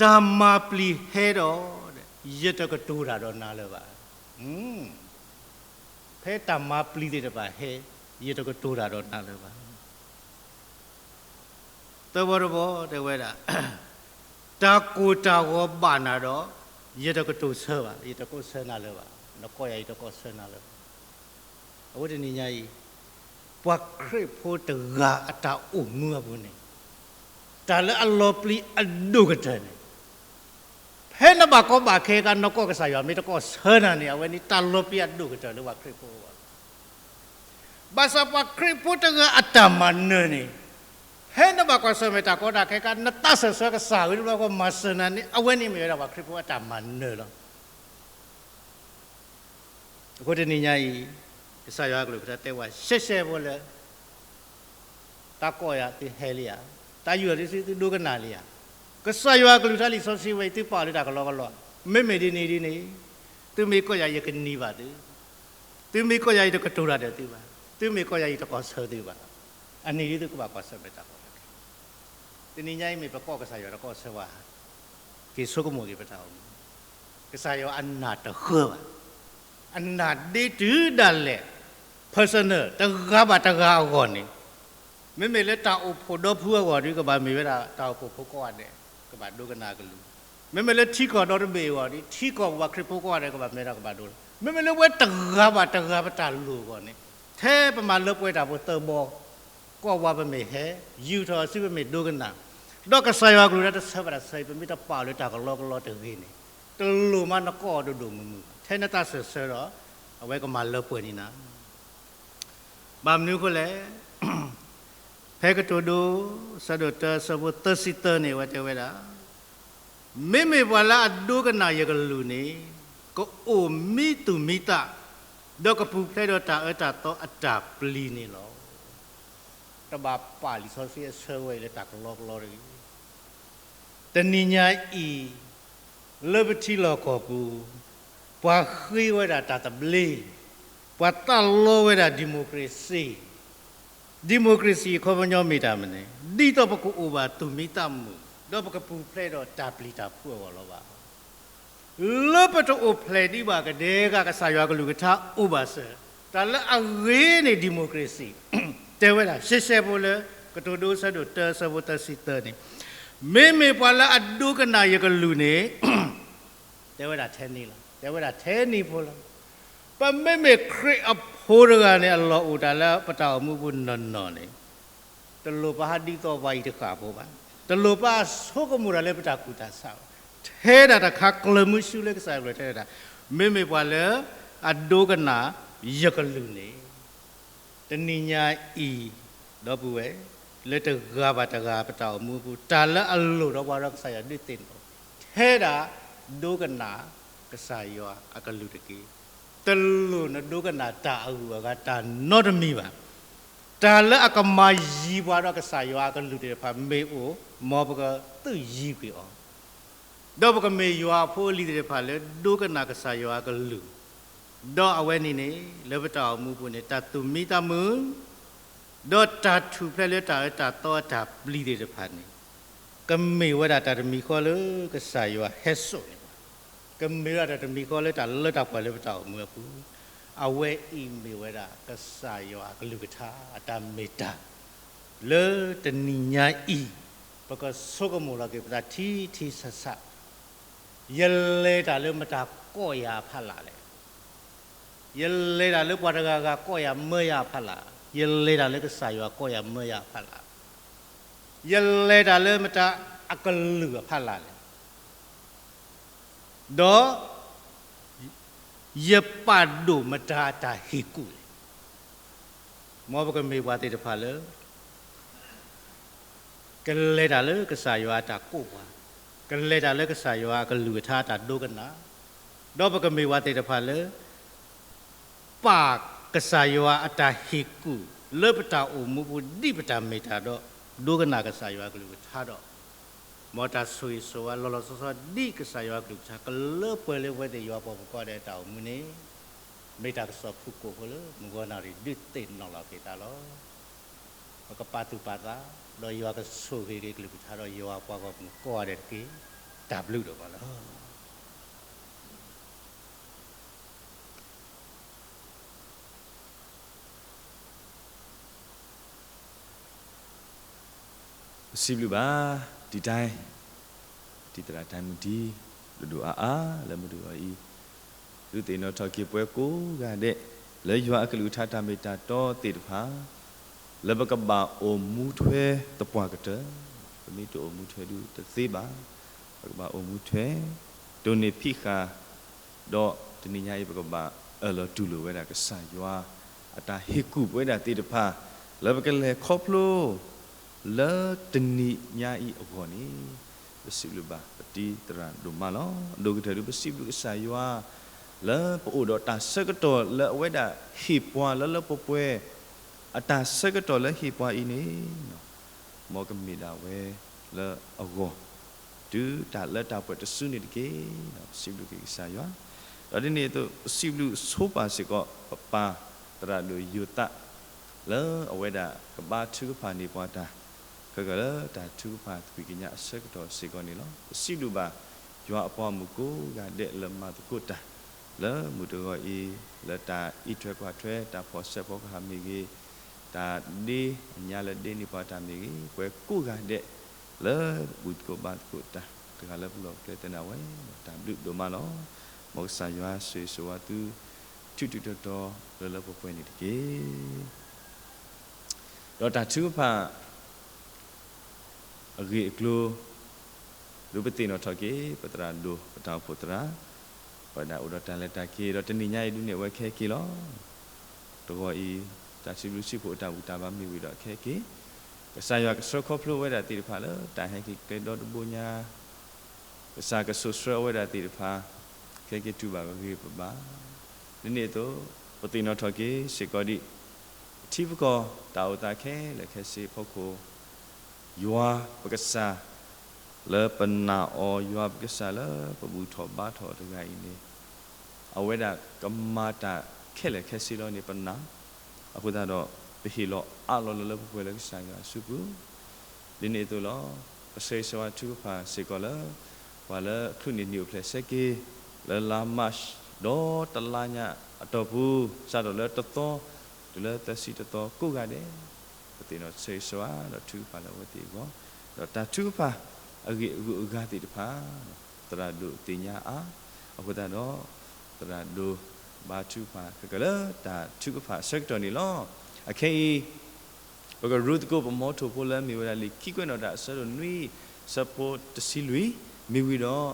တၢ်မၤပျံၤဟဲဒီး ယတကတိၤတၢ်ဒီးနၤလၢၤဘၣ်. ဖဲတၢ်မၤပျံၤသ့ၣ်တဖၣ်ဟဲ, ယတကတိၤတၢ်ဒီးနၤလၢၤဘၣ်. သၢဘီတဘီတဲဝဲဒၣ်, တၢ်ကိၢ်တၢ်ဂီၤဘၣ်နၤဒီး ယတကတိၤဆၢဘၣ်, ယတကိးဆၢနၤလၢၤဘၣ်, နကိးယၤ ယတကိးဆၢနၤလၢၤဘၣ်. အဃိတနံၤညါအံၤ, ပှၤခရံာ်ဖိတဂၤအတၢ်အိၣ်မူအပူၤန့ၣ်, တၢ်လၢအလီၤပျံၤအဒိၣ်ကတၢၢ်န့ၣ်, ဖဲနဘၣ်ကီဘၣ်ခဲခါ နကိးကစၢ်ယွၤ မ့ၢ်တကိးဆၢနၤန့ၣ် အဝဲန့ၣ် တၢ်လီၤပျံၤအဒိၣ်ကတၢၢ်လၢပှၤခရံာ်ဖိအဂီၢ်. ဘၣ်ဆၣ်ပှၤခရံာ်ဖိတဂၤအတၢ်မၤနၢၤန့ၣ်, ဖဲနဘၣ်ကွၢ်ဆၢၣ်မဲာ်တၢ်ကီတၢ်ခဲခါ နသးစၢၢ်ဆၢကစၢ်ဝံၤတဘျီဃီ မၤစၢၤနၤန့ၣ် အဝဲန့ၣ်မ့ၢ်ဝဲဒၣ်ပှၤခရံာ်ဖိအတၢ်မၤနၢၤလီၤ. အဃိတနံၤညါအံၤ, ကစၢ်ယွၤအကလုၢ်ကထါတဲဝဲ ရှဲရှဲဖိလၢ တၢ်ကိးယၤ သုဟဲလံဧါ, တၢ်ယူာ်ထီၣ်သုစု သုဒိကနၣ်လံဧါ. ကစၢ်ယွၤအကလုၢ်ကထါလံာ်စီဆှံဝဲအံၤ သုပာ်အီၤလၢတၢ်ကလီကလီ, မ့မ့ၢ်ဒ်န့ၣ်ဒ်န့ၣ်, သုမ့ၢ်ကိးယၤ ယကန့ၢ်ဘၣ်သု, သုမ့ၢ်ကိးယၤ ယတကတိၤတၢ်ဒီးသုဘၣ်, သုမ့ၢ်ကိးယၤ ယတကိးဆၢသုဘၣ်. အန့ၣ်ဒ်သုကဘၣ်ကွၢ်ဆၢၣ်မဲာ်တၢ်ကီတၢ်ခဲ. တနံၤညါအံၤမ့ၢ်ပကိးကစၢ်ယွၤတကိးဆၢဘၣ်, က့ၤဆိကမိၣ်က့ၤပတၢ်အိၣ်မူ, ကစၢ်ယွၤအနၢ်တဃၢဘၣ်. အနၢ်ဒ့တုၤဒၣ်လဲာ် personal တဂၤဘၣ်တဂၤအဂီၢ်န့ၣ်, မ့မ့ၢ်လၢတၢ်အိၣ်ဖှိၣ်ဒီဖုအဂီၢ်ဒီး ကဘၣ်မ့ၢ်ဝဲဒၣ်တၢ်အိၣ်ဖှိၣ်ဖိကိးဂၤဒဲး ကဘၣ်ဒိကနၣ်အကလုၢ်, မ့မ့ၢ်လၢထံကီၢ်ဒီတဘ့ၣ်အဂီၢ်ဒီး ထံကီၢ်ပှၤခရံာ်ဖိကိးဂၤဒဲး ကဘၣ်မ့ၢ်ဝဲဒၣ်ကဘၣ်ဒိ, မ့မ့ၢ်လၢပဝဲတဂၤဘၣ်တဂၤပတၢ်လိၣ်အဂီၢ်န့ၣ်, ထဲပမၤလၢပှဲၤတၢ်ဖိသၢဘီ, ကိးဝါပမ့ၢ်ဟဲ, ယူာ်ထီၣ်စုပမ့ၢ်ဒိကနၣ်, ဒီးကစၢ်ယွၤအကလုၢ်ကထါတဆၢဘၣ်တၢ်ဆၢအံၤ ပမ့ၢ်တပာ်အီၤလၢတၢ်ကလီကလီတဂ့ၤန့ၣ်, တလိၣ်မးနကိးအီၤဒိၣ်ဒိၣ်မုၢ်မုၢ်ဘၣ်, ထဲနသးစၢၢ်ဆၢဒီး အဝဲကမၤလၢပှဲၤန့ၢ်နၤ ဘၣ်မနုၤအဃိလဲၣ်, ဖဲကတိၤဒိ ဆၢဒိၣ်တၢ ဆၢဖိသၢဆံသၢန့ၣ် အဝဲတဲဝဲဒၣ်, မ့မ့ၢ်ပှၤလၢအဒိကနၣ်ယကလုၢ်န့ၣ်, ကအိၣ်မံသူၣ်မံသး, ဒီးကပူၤဖျဲးဒီးတၢ်အၢတၢ်သီအတၢ်ပျံၤန့ၣ်လီၤ. တဘၣ်ပာ်လံာ်စီဆှံအဆၢဝဲအံၤလၢတၢ်ကလီကလီတဂ့ၤ. တနံၤညါအံၤ, လၢပထံလီၢ်ကီၢ်ပူၤ, ပှၤဃ့ဝဲဒၣ်တၢ်သဘျ့, ပှၤသးလီဝဲဒၣ် democracy, democracy အခီပညီမ့ၢ်တၢ်မနုၤလဲၣ်, ဒ်သိးပကအိၣ်ဘၣ်သူၣ်မံသးမုာ်, ဒီးပကပူၤဖျဲးဒီးတၢ်ပျံၤတၢ်ဖုးအဂီၢ်လီၤဘၣ်. လၢပတအိၣ်ဖျဲၣ်ဒံးဘၣ်ကဒဲကဒဲ ကစၢ်ယွၤကလုၢ်ကထါအိၣ်ဘၣ်စၢၤ, တၢ်လၢအဂ့ၤန့ၣ် democracy, တဲဝဲဒၣ် ရှဲရှဲဖိလၢ ကတိၤဒိ ဆၢဒိၣ်တၢ ဆၢဖိသၢဆံသၢန့ၣ်, မ့မ့ၢ်ပှၤလၢအဒိကနၣ်ယကလုၢ်န့ၣ်, တဲဝဲဒၣ်ထဲန့ၣ်လီၤ, တဲဝဲဒၣ်ထဲန့ၣ်ဖိလီၤ. ပမ့မ့ၢ်ခရံာ်အဖိတဂၤန့ၣ် အလီၢ်အိၣ်တၢ်လၢပတၢ်အိၣ်မူပူၤနီၢ်နီၢ်န့ၣ်, တလိၣ်ပဟးဒ်သိးပှၤအံၤတဃၣ်ဖိဘၣ်, တလိၣ်ပဟးဆိကမိၣ်တၢ်လၢပတၢ်ကူၣ်တၢ်ဆးဘၣ်. ထဲဒၣ်တခါ ကျၢၢ်မုဆူလၢကစၢ်ယွၤအကလုၢ်ကထါတဲဝဲဒၣ်, မ့မ့ၢ်ပှၤလၢအဒိကနၣ်ယကလုၢ်န့ၣ်, တနံၤညါအံၤ, ဒီပုၢ်ဝဲၢ်, လၢတဂၤဘၣ်တဂၤပတၢ်အိၣ်မူအပူၤ တၢ်လၢအလိၣ်ဒီးပှၤဒီးကစၢ်ယွၤဒုးသ့ၣ်နီၣ်, ထဲဒၣ်ဒိကနၣ်ကစၢ်ယွၤအကလုၢ်တက့ၢ်. တလိၣ်နဒိကနၣ်တၢ်အဂုၤအဂၤတၢ်နီတမံၤဘၣ်. တၢ်လၢအကမၤယံၤပှၤဒီးကစၢ်ယွၤအကလုၢ်သ့ၣ်တဖၣ်မ့ၢ်အိၣ်, မ်ပကသုးယံၤကွံာ်အီၤ, ဒီးပကမ့ၢ်ယွၤအဖိအလံၤသ့ၣ်တဖၣ်လၢဒိကနၣ်ကစၢ်ယွၤအကလုၢ်, ဒီးအဝဲန့ၣ်န့ၣ် လၢပတၢ်အိၣ်မူအပူၤန့ၣ် တၢ်သူၣ်မံသးမုာ် ဒီးတၢ်ထူၣ်ဖျဲးလၢတၢ်အၢတၢ်သီအတၢ်ပျံၤသ့ၣ်တဖၣ်န့ၣ်, ကမ့ၢ်ဝဲဒၣ်တၢ်တမံၤဃီလၢကစၢ်ယွၤဟဲစိာ်န့ၢ်ပှၤ, ကမ့ၢ်ဝဲဒၣ်တၢ်တမံၤဃီလၢတၢ်လၢတၢ်ပှဲၤလၢပတၢ်အိၣ်မူအပူၤ, အဝဲအံၤမ့ၢ်ဝဲဒၣ်ကစၢ်ယွၤအကလုၢ်ကထါအတၢ်မ့ၢ်တၢ် လၢတနံၤညါအံၤ, ပကဆိကမိၣ်လီၤက့ၤပသးထံထံဆးဆး, ယလဲၤတၢ်လၢမတၤကိးယၤအဖီလာ်လဲၣ်. ယလဲၤတၢ်လၢပှၤတဂၤဂၤကိးယၤမၢယၤအဖီလာ်, ယလဲၤတၢ်လၢကစၢ်ယွၤကိးယၤမၢယၤအဖီလာ်, ယလဲၤတၢ်လၢမတၤအကလုၢ်အဖီလာ်လဲၣ်. ဒီး ယပာ်ဒိၣ်မတၤအတၢ်ဟ့ၣ်ကူၣ်လဲၣ်. မ်ပကမ့ၢ်ပှၤသ့ၣ်တဖၣ်လၢ ကလဲၤတၢ်လၢကစၢ်ယွၤအတၢ်ကိးပှၤ, ကလဲၤတၢ်လၢကစၢ်ယွၤအကလုၢ်ကထါအတၢ်ဒိကနၣ်, ဒီးပကမ့ၢ်ပှၤသ့ၣ်တဖၣ်လၢ ပာ်ကစၢ်ယွၤအတၢ်ဟ့ၣ်ကူၣ်လၢပတၢ်အိၣ်မူပူၤ ဒ်ပတၢ်မ့ၢ်တၢ်ဒီး ဒိကနၣ်ကစၢ်ယွၤအကလုၢ်ကထါဒီး မ်တၢ်ဆိၣ်ဂ့ၤဆိၣ်ဝါလီၤလီၤဆီဆီ ဒ်ကစၢ်ယွၤအကလုၢ်ကထါ ကလၢပှဲၤလၢပဝဲသ့ၣ်ယွၤပှၤကညီကိးဂၤဒဲးအတၢ်အိၣ်မူန့ၣ်, မ့ၢ်တၢ်ကစီၣ်ဖုၣ်ကိာ်ဖိလၢ မုၢ်ဂီၤနၣ်ရံၣ် ဒုးသ့ၣ်နီၣ်လီၤက့ၤသးလီၤ. ပကပာ်သူၣ်ပာ်သး, ဒီးယွၤကဆိၣ်ဂ့ၤက့ၤကလုၢ်ကထါဒီးယွၤပှၤဂီၢ်မုၢ်ကိးဂၤဒဲးတက့ၢ်. တၢ်ဘျုးဒိၣ်မးလီၤ. ပစံးဘျုးဘၣ်, တံၤတၢ်, တံၤသရၣ်တၢ်မုၢ်တံၤ, ဒိၣ်ဒိၣ်အါအါလၢမုၢ်တဂီၤအံၤ, ဒုးသ့ၣ်နီၣ်ထီၣ်က့ၤပှၤကိးဂၤဒဲး, လၢယွၤအကလုၢ်ကထါတၢ်မ့ၢ်တၢ်တီသ့ၣ်တဖၣ်, လၢပကဘၣ်အိၣ်မူထွဲသပှၢ်ကတၢၢ်, ပမ့ၢ်တအိၣ်မူထွဲဒုးတသ့ဘၣ်, ပကဘၣ်အိၣ်မူထွဲ, တိၢ်န့ၢ်ဖံးဃာ် ဒီးတနံၤညါအံၤ ပကဘၣ်အၢၣ်လီၤတူၢ်လိာ်ဝဲဒၣ်ကစၢ်ယွၤ အတၢ်ဟ့ၣ်ကူၣ်ပဝဲဒၣ်သ့ၣ်တဖၣ်, လၢပကလဲၤခီဖျိ လၢတနံၤညါအံၤအဂီၢ်န့ၣ်, ပစံးဘျုးဘၣ်ပတံၤသရၣ်ဒိၣ်မးလီၤ. ဒိၣ်ကတၢၢ်ဒုး ပစံးဘျုးကစၢ်ယွၤ လၢပအိၣ်ဒီးတၢ်ဆၢကတီၢ်လၢအဝဲဒၣ်ဟ့ၣ်ပှၤလၢလၢပှဲၤပှဲၤ, အတၢ်ဆၢကတီၢ်လၢဟ့ၣ်ပှၤအံၤန့ၣ် မ်ကမ့ၢ်ဒၣ်ဝဲလၢအဂီၢ် တုၤတၢ်လၢတၢ်ပှဲၤတစုန့ၣ်တက့ၢ်. ပစံးဘျုးက့ၤကစၢ်ယွၤ, ဒီးဒ်န့ၣ်အသိး ပစံးဘျုးဆိပာ်စ့ၢ်ကီး ပပၢ်သရၣ်ဒိၣ်ယိၤသး လၢအဝဲဒၣ်ကဘါထုကဖၣ်န့ၢ်ပှၤတၢ် ခဲကၢလၢတၢ်ထုကဖၣ်ကွံာ်ကညးအဆၢကတီၢ်စ့ၢ်ကီးန့ၣ်လီၤ. ပစံးဘျုးဘၣ် ယွၤအပှၤမုၣ်ကိးဂၤဒဲးလၢမၤသကိးတၢ် လၢမုၢ်တဂီၤအံၤ, လၢတၢ်အံးထွဲကွၢ်ထွဲ တၢ်ဖီၣ်ဆဲးဖီကဟၣ်မ့ၢ်ဂ့ၤ, တၢ်ဒ့အညါလၢဒ့န့ၢ်ပှၤတၢ်မ့ၢ်ဂ့ၤ, ပှၤကိးဂၤဒဲး လၢဘူၣ်သကိးဘါသကိးတၢ် တဂၤလၢပလီၢ်ပကျဲသနၢ်ဝဲ, တၢ်ဘျုးဒိၣ်မးလီၤ. မ်ကစၢ်ယွၤဆိၣ်ဂ့ၤဆိၣ်ဝါသု ထူးထူးတီၤတီၤလၢလၢပှဲၤပှဲၤန့ၣ်တက့ၢ်. ဒီးတၢ်ထုကဖၣ် အဂ့ၢ်အကျိၤ ဒုးပသ့ၣ်နီၣ်ထီၣ်က့ၤ ပသရၣ်ဒိၣ် ပတၢ်အိၣ်ဖှိၣ်သရၣ် ပဝဲဒၣ်အိၣ်ဒီးတၢ်လဲၤတၢ်က့ၤ ဒီးတနံၤညါအံၤဒုးနဲၣ်ဝဲခဲက့ၤလီၤ. တဂီၤအံၤ တၢ်စံးဘျုးစံးဖှိၣ်အတၢ်ဘူၣ်တၢ်ဘါမ့ၢ်ဝံၤဒီးခဲက့ၤ, ကစၢ်ယွၤကဆှၢခီဖျိဝဲဒၣ်သ့ၣ်တဖၣ်လၢတၢ်ဟဲက့ၤကျဲဒီတဘိညါ ကစၢ်ကဆိၣ်ဆှၢအဝဲဒၣ်သ့ၣ်တဖၣ် ခဲက့ၤတူၢ်ဘၣ်ဂ့ၤဂ့ၤဘၣ်ဘၣ်. ဒ်န့ၣ်အသိး ပသ့ၣ်နီၣ်ထီၣ်က့ၤစ့ၢ်ကီးဒံး ပထံပကီၢ်တၢ်အိၣ်သးခဲလၢာ်ခဲဆ့အဖီခိၣ် ယွၤပကစၢ် လၢပနာ်အီၤ ယွၤပကစၢ်လၢပဘူၣ်ထီၣ်ဘါထီၣ်တဂၤအံၤန့ၣ် အဝဲဒၣ်ကမၤတၢ်ခဲလၢာ်ခဲဆ့လီၤန့ၣ်ပနာ်, အဃိသတးဒီး ပဟ့ၣ်လီၤအးလီၤလၢလၢပှဲၤပှဲၤလၢကစၢ်ယွၤအစုပူၤ ဒ်န့ၣ်အသိးလီၤ. ပဆၢဂ့ၤဆၢဝါထုကဖၣ်စ့ၢ်ကီးလၢ ပှၤလၢအချုးန့ၢ်နံၣ်အိၣ်ဖျဲၣ်ဆၢက့ၤ လၢလါမၢ်ၡး ဒီးတလါညါအတီၢ်ပူၤ စးထီၣ်လၢတသီ တုၤလၢသၢဆံတသီကိးဂၤဒဲး ပသ့ၣ်နီၣ်ဆၢဂ့ၤဆၢဝါဒီးထုကဖၣ်လၢအဝဲသ့ၣ်အဂီၢ်, ဒီးတၢ်ထုကဖၣ်အဂ့ၢ်အဂုၤအဂၤသ့ၣ်တဖၣ် သရၣ်ဒိၣ်သ့ၣ်ညါအါ, အဃိသတးဒီး သရၣ်ဒိၣ်ဘါထုကဖၣ်ခဲကၢလၢတၢ်ထုကဖၣ်အဆၢကတီၢ်န့ၣ်လီၤ. အခဲအံၤ ပကရူသကိးပမီထိၣ်ဖိလၢမ့ၢ်ဝဲဒၣ်လံာ်ခံကွဲးနီၣ်တၢ်အဆၢဒိၣ်နွံ ဆၢဖိတဆံလွံၢ် မ့ၢ်ဝံၤဒီး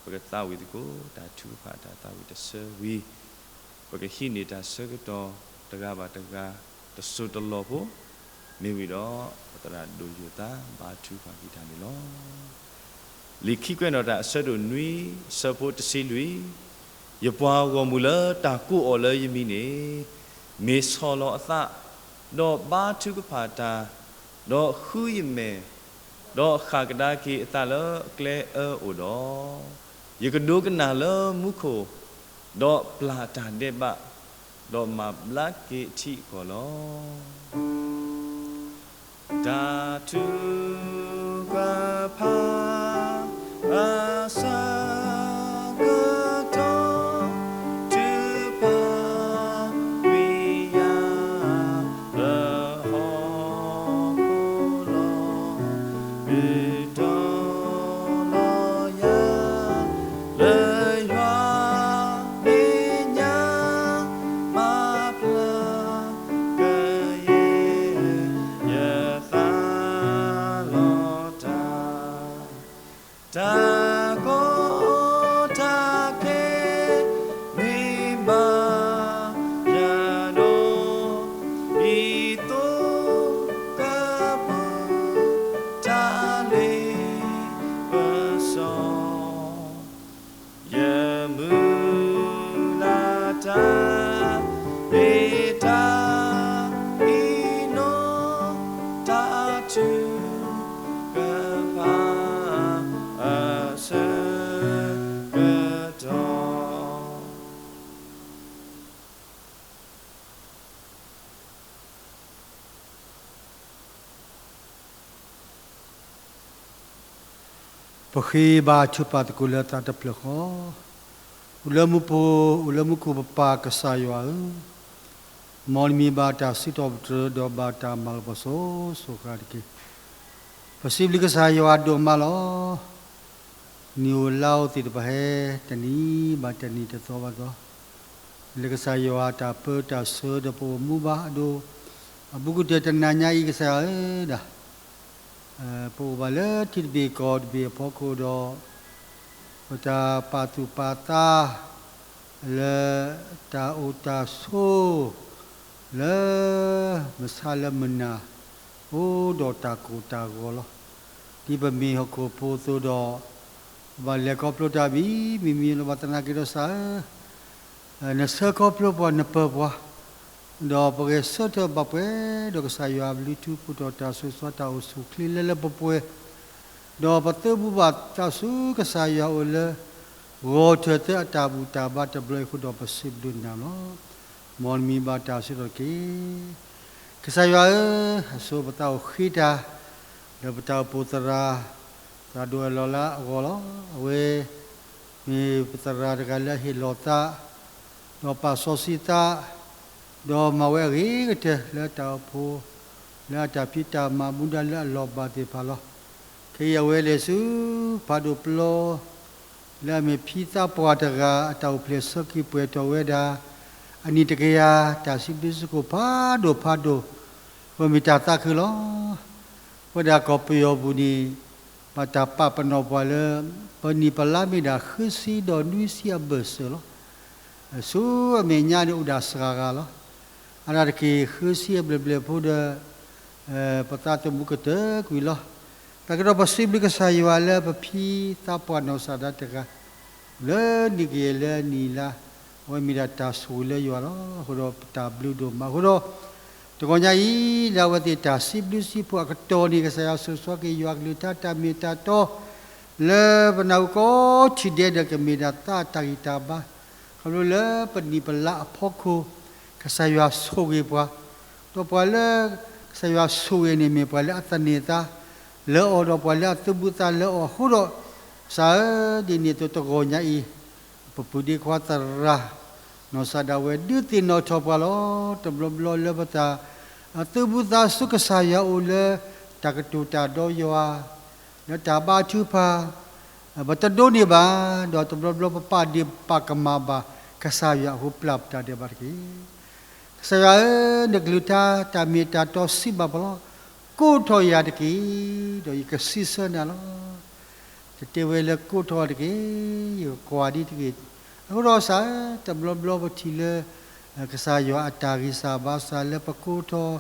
ပကသးဝံၣ်သကိး တၢ်ထုကဖၣ်တၢ်သးဝံၣ်တဆၢဝံၤ ပကဟံးန့ၢ်တၢ်ဆၢကတီၢ်တဂၤဘၣ်တဂၤ တစိၢ်တလီၢ်ဖိ မ့ၢ်ဝံၤဒီး ပသရၣ်ဒိၣ်ယိၤသးဘါထုကဖၣ်က့ၤတၢ်န့ၣ်လီၤ. လံာ်ခံကွဲးနီၣ်တၢ်အဆၢဒိၣ်နွံ ဆၢဖိတဆံလွံၢ်, ယပှၤဂီၢ်မုၢ်လၢတၢ်ကိးအီၤလၢယမံၤန့ၣ် မ့ၢ်ဆီၣ်လီၤအသး, ဒီးဘါထုကဖၣ်တၢ်, ဒီးဃုယမဲာ်, ဒီးဃၣ်ကဒါက့ၤအသးလၢအကျဲအၢအိၣ်ဒီး, ယကဒိကနၣ်လၢမူခိၣ်, ဒီးပျၢ်တၢ်ဒဲးဘး, ဒီးမၤဘျါက့ၤအထံအကီၢ်လီၤ. တၢ်ထုကဖၣ်အဆၢကတီၢ် ထုကဖၣ်ကွံာ်ယၤလၢဟီၣ်ခိၣ်လီၤ. ဒုးတီၤလီၤယၤ လၢယွၤမဲာ်ညါ မၤဘျါကယဲၢ် ယသးလီၤတၢ် တၢ်ကီတၢ်ခဲ မ့ၢ်ဘၣ်ယၤဒီး ဒ်သိးကပူၤ တၢ်လ့ပစီ ယမုၢ်လၢ်တၢ် မ့ၢ်တၢ်အံၤနီၤ တၢ်ထုကဖၣ် ပဃ့ဘါထုကဖၣ်သကိးလၢသးတဖျၢၣ်ဃီ, အိၣ်လၢမူခိၣ်, အိၣ်လၢမူခိၣ်ပပၢ်ကစၢ်ယွၤဧၢ, မ်နမံၤဘၣ်တၢ်စံးထီၣ်ပတြၢၤ ဒီးဘၣ်တၢ်မၤလၤကပီၤစိၤစိၤဃၣ်ဃၣ်တက့ၢ်. ပစံးဘျုးကစၢ်ယွၤဒိၣ်မးလီၤ. နံၣ်အိၣ်လါအိၣ်သ့ၣ်တဖၣ်ဟဲ တနံၤဘၣ်တနံၤ တသီဘၣ်သီ, လၢကစၢ်ယွၤတၢ်ပၢတၢ်ဆှၢဒီးပအိၣ်မူဘၣ်အဒိ, အဘူးကတၢၢ်တနၤညါအံၤ ကစၢ်ယွၤဧၢဒၣ် ပအိၣ်ဘၣ်လၢထံတဘ့ၣ်ကီၢ်တဘ့ၣ်အဖီခိၣ်ဒီး ပတၢ်ပာ်သူၣ်ပာ်သး လၢတၢ်အိၣ်တၢ်ဆိး လၢမဆါလၢမနၤ အိၣ်ဒီးတၢ်ကိၢ်တၢ်ဂီၤလီၤ. ဒ်ပမ့ၢ်ဟီၣ်ခိၣ်ဖိအသိးဒီး ပဘၣ်လဲၤခီဖျိတၢ်မံၤမံၤမံၤလီၤ. ဘၣ်သနာ်က့ဒီးကစၢ်ဧၢ နဆှၢခီဖျိပှၤ နပၢၤပှၤ, ဒီးပဂဲၤဆၢထၢၣ်ဘၣ်ပှဲၤဒီးကစၢ်ယွၤ ဘျုးထူကိးတီၤ တၢ်ဆိၣ်ဂ့ၤဆိၣ်ဝါ တၢ်အိၣ်ဆူၣ်အိၣ်ချ့လၢလၢပှဲၤပှဲၤ, ဒီးပသုးဘူးဘၣ်သးဆူကစၢ်ယွၤအအိၣ်လၢ ဂီၤထၢၣ်သၢအတၢ်ဘူၣ်တၢ်ဘါတဘျီအံၤအဃိဒီး ပစံးဘျုးနၤလီၤ. မ်နမံၤဘၣ်တၢ်စံးထီၣ်တက့ၢ်. ကစၢ်ယွၤဧၢ, အဆိပသးအိၣ်ဃ့တၢ် လၢပတၢ်အိၣ်ဖှိၣ်သရၣ် သရၣ်ဒိၣ်အလီၢ်လၢအဂီၢ်လီၤ. အဝဲ မ့ၢ်ပသရၣ်တဂၤလၢအဟ့ၣ်လီၤသး ဒီးပာ်စီဆှံသး, ဒီးမၤဝဲအဂ့ၤကတၢၢ်လၢတၢ်အိၣ်ဖှိၣ် လၢအတၢ်ဖံးတၢ်မၤမူဒါလၢအလီၤဘၣ်သ့ၣ်တဖၣ်လီၤ. ခဲအံၤအဝဲလဲၤဆူ ဖးဒိၣ်ပျီ လၢအမ့ၢ်ဖံသးပှၢ်တဂၤ အတၢ်အိၣ်ဖျဲၣ်ဆၢက့ၤပှဲၤထီၣ်ဝဲဒၣ် အနံၣ်တကယၤ တၢ်စံးဘျုးစံးဖှိၣ်ဖးဒိၣ်ဖးဒိၣ် အဝဲမ့ၢ်တၢ်သးခုလီၤ. ပဝဲဒၣ်ကီၢ်ပယီၤပူၤန့ၣ် ဘၣ်တၢ်ပာ်ပနီၣ်ပှၤလၢ ပနံၣ်ပလါမ့ၢ်ဒၣ်ဃုဆံဒီးနွံဆံအဘၢၣ်စၢၤလီၤ. ဆူအမဲာ်ညါန့ၣ်အိၣ်ဒၣ်စှၤဂၤလီၤ. အါဒၣ်တက့ၢ် ဃုဆံအဘျဲၣ်ဘျဲၣ်ဖိဒီး ပသးသမူကတၢၢ်ကွံာ်လီၤ. တၢ်ကဒီးပစံးဘျုးကစၢ်ယွၤလၢပဖံသးပှၢ်နီၢ်ကစၢ်ဒၣ်တဂၤ လၢနံၣ်ကယဲၢ်လၢနံၣ်လါ အဝဲမ့ၢ်ဒၣ်တၢ်ဆိၣ်ဂ့ၤလၢယွၤလီၤ. အဃိဒီးပတၢ်ဘျုးဒိၣ်မးအဃိဒီး တဂီၤညါအံၤ လၢအဝဲသ့ၣ်တၢ်စံးဘျုးစံးဖှိၣ်အကတီၢ်န့ၣ် ကစၢ်ယွၤဆိၣ်ဂ့ၤဆိၣ်ဝါက့ၤယွၤကလုၢ်ကထါတၢ်မ့ၢ်တၢ်တီ လၢပနၢ်ဟူကိးထံၣ်ဒဲးဒီးကမ့ၢ်ဒၣ်သးအတၢ်ဂံၢ်တၢ်ဘါ ခီဖျိလၢပနံၣ်ပလါအဖီခိၣ် ကစၢ်ယွၤဆိၣ်ဂ့ၤပှၤ, ဒီးပှၤလၢ ကစၢ်ယွၤဆိၣ်ဂ့ၤန့ၣ်မ့ၢ်ပှၤလၢအသန့ၤသးလၢအီၤ ဒီးပှၤလၢအသုးဘူးသးလၢအီၤအဃိဒီး ကစၢ်ဧၢ ဒ်န့ၣ်အသိးတဂီၤညါအံၤ ပပုၢ်ဒ့ခွါသရၣ် နီၢ်ကစၢ်ဒၣ်ဝဲဒုးသ့ၣ်နီၣ်ထီၣ်ပှၤလီၤ. တဘျီဘျီလၢပတၢ် သုးဘူးသးဆူကစၢ်ယွၤအအိၣ်လၢ တၢ်ကတိၤတၢ်ဒီးယွၤ လၢတၢ်ဘါထုကဖၣ် ပတဒိးန့ၢ်ဘၣ်, ဒီးတဘျီဘျီပပာ်ဒ့ၣ်ပာ်ကမၣ်ဘၣ် ကစၢ်ယွၤအဃိ ပျၢ်ပတၢ်ဒဲးဘးတက့ၢ်. ကစၢ်ယွၤဧၢ, နကလုၢ်ကထါတၢ်မ့ၢ်တၢ်တီစံးဘၣ်ပှၤလီၤ. ကိးထီၣ်ယၤတက့ၢ်, ဒီးယကစံးဆၢနၤလီၤ. တတဲဝဲလၢကိးထီၣ်တက့ၢ်, ယကကွၢ်ဒံးတက့ၢ်. အဃိဒီးကစၢ်ဧၢ, တဘျီဘျီပထံၣ်လၢ ကစၢ်ယွၤအတၢ်ဂံၢ်စၢ်ဘါစၢ်လၢပကိးထီၣ်,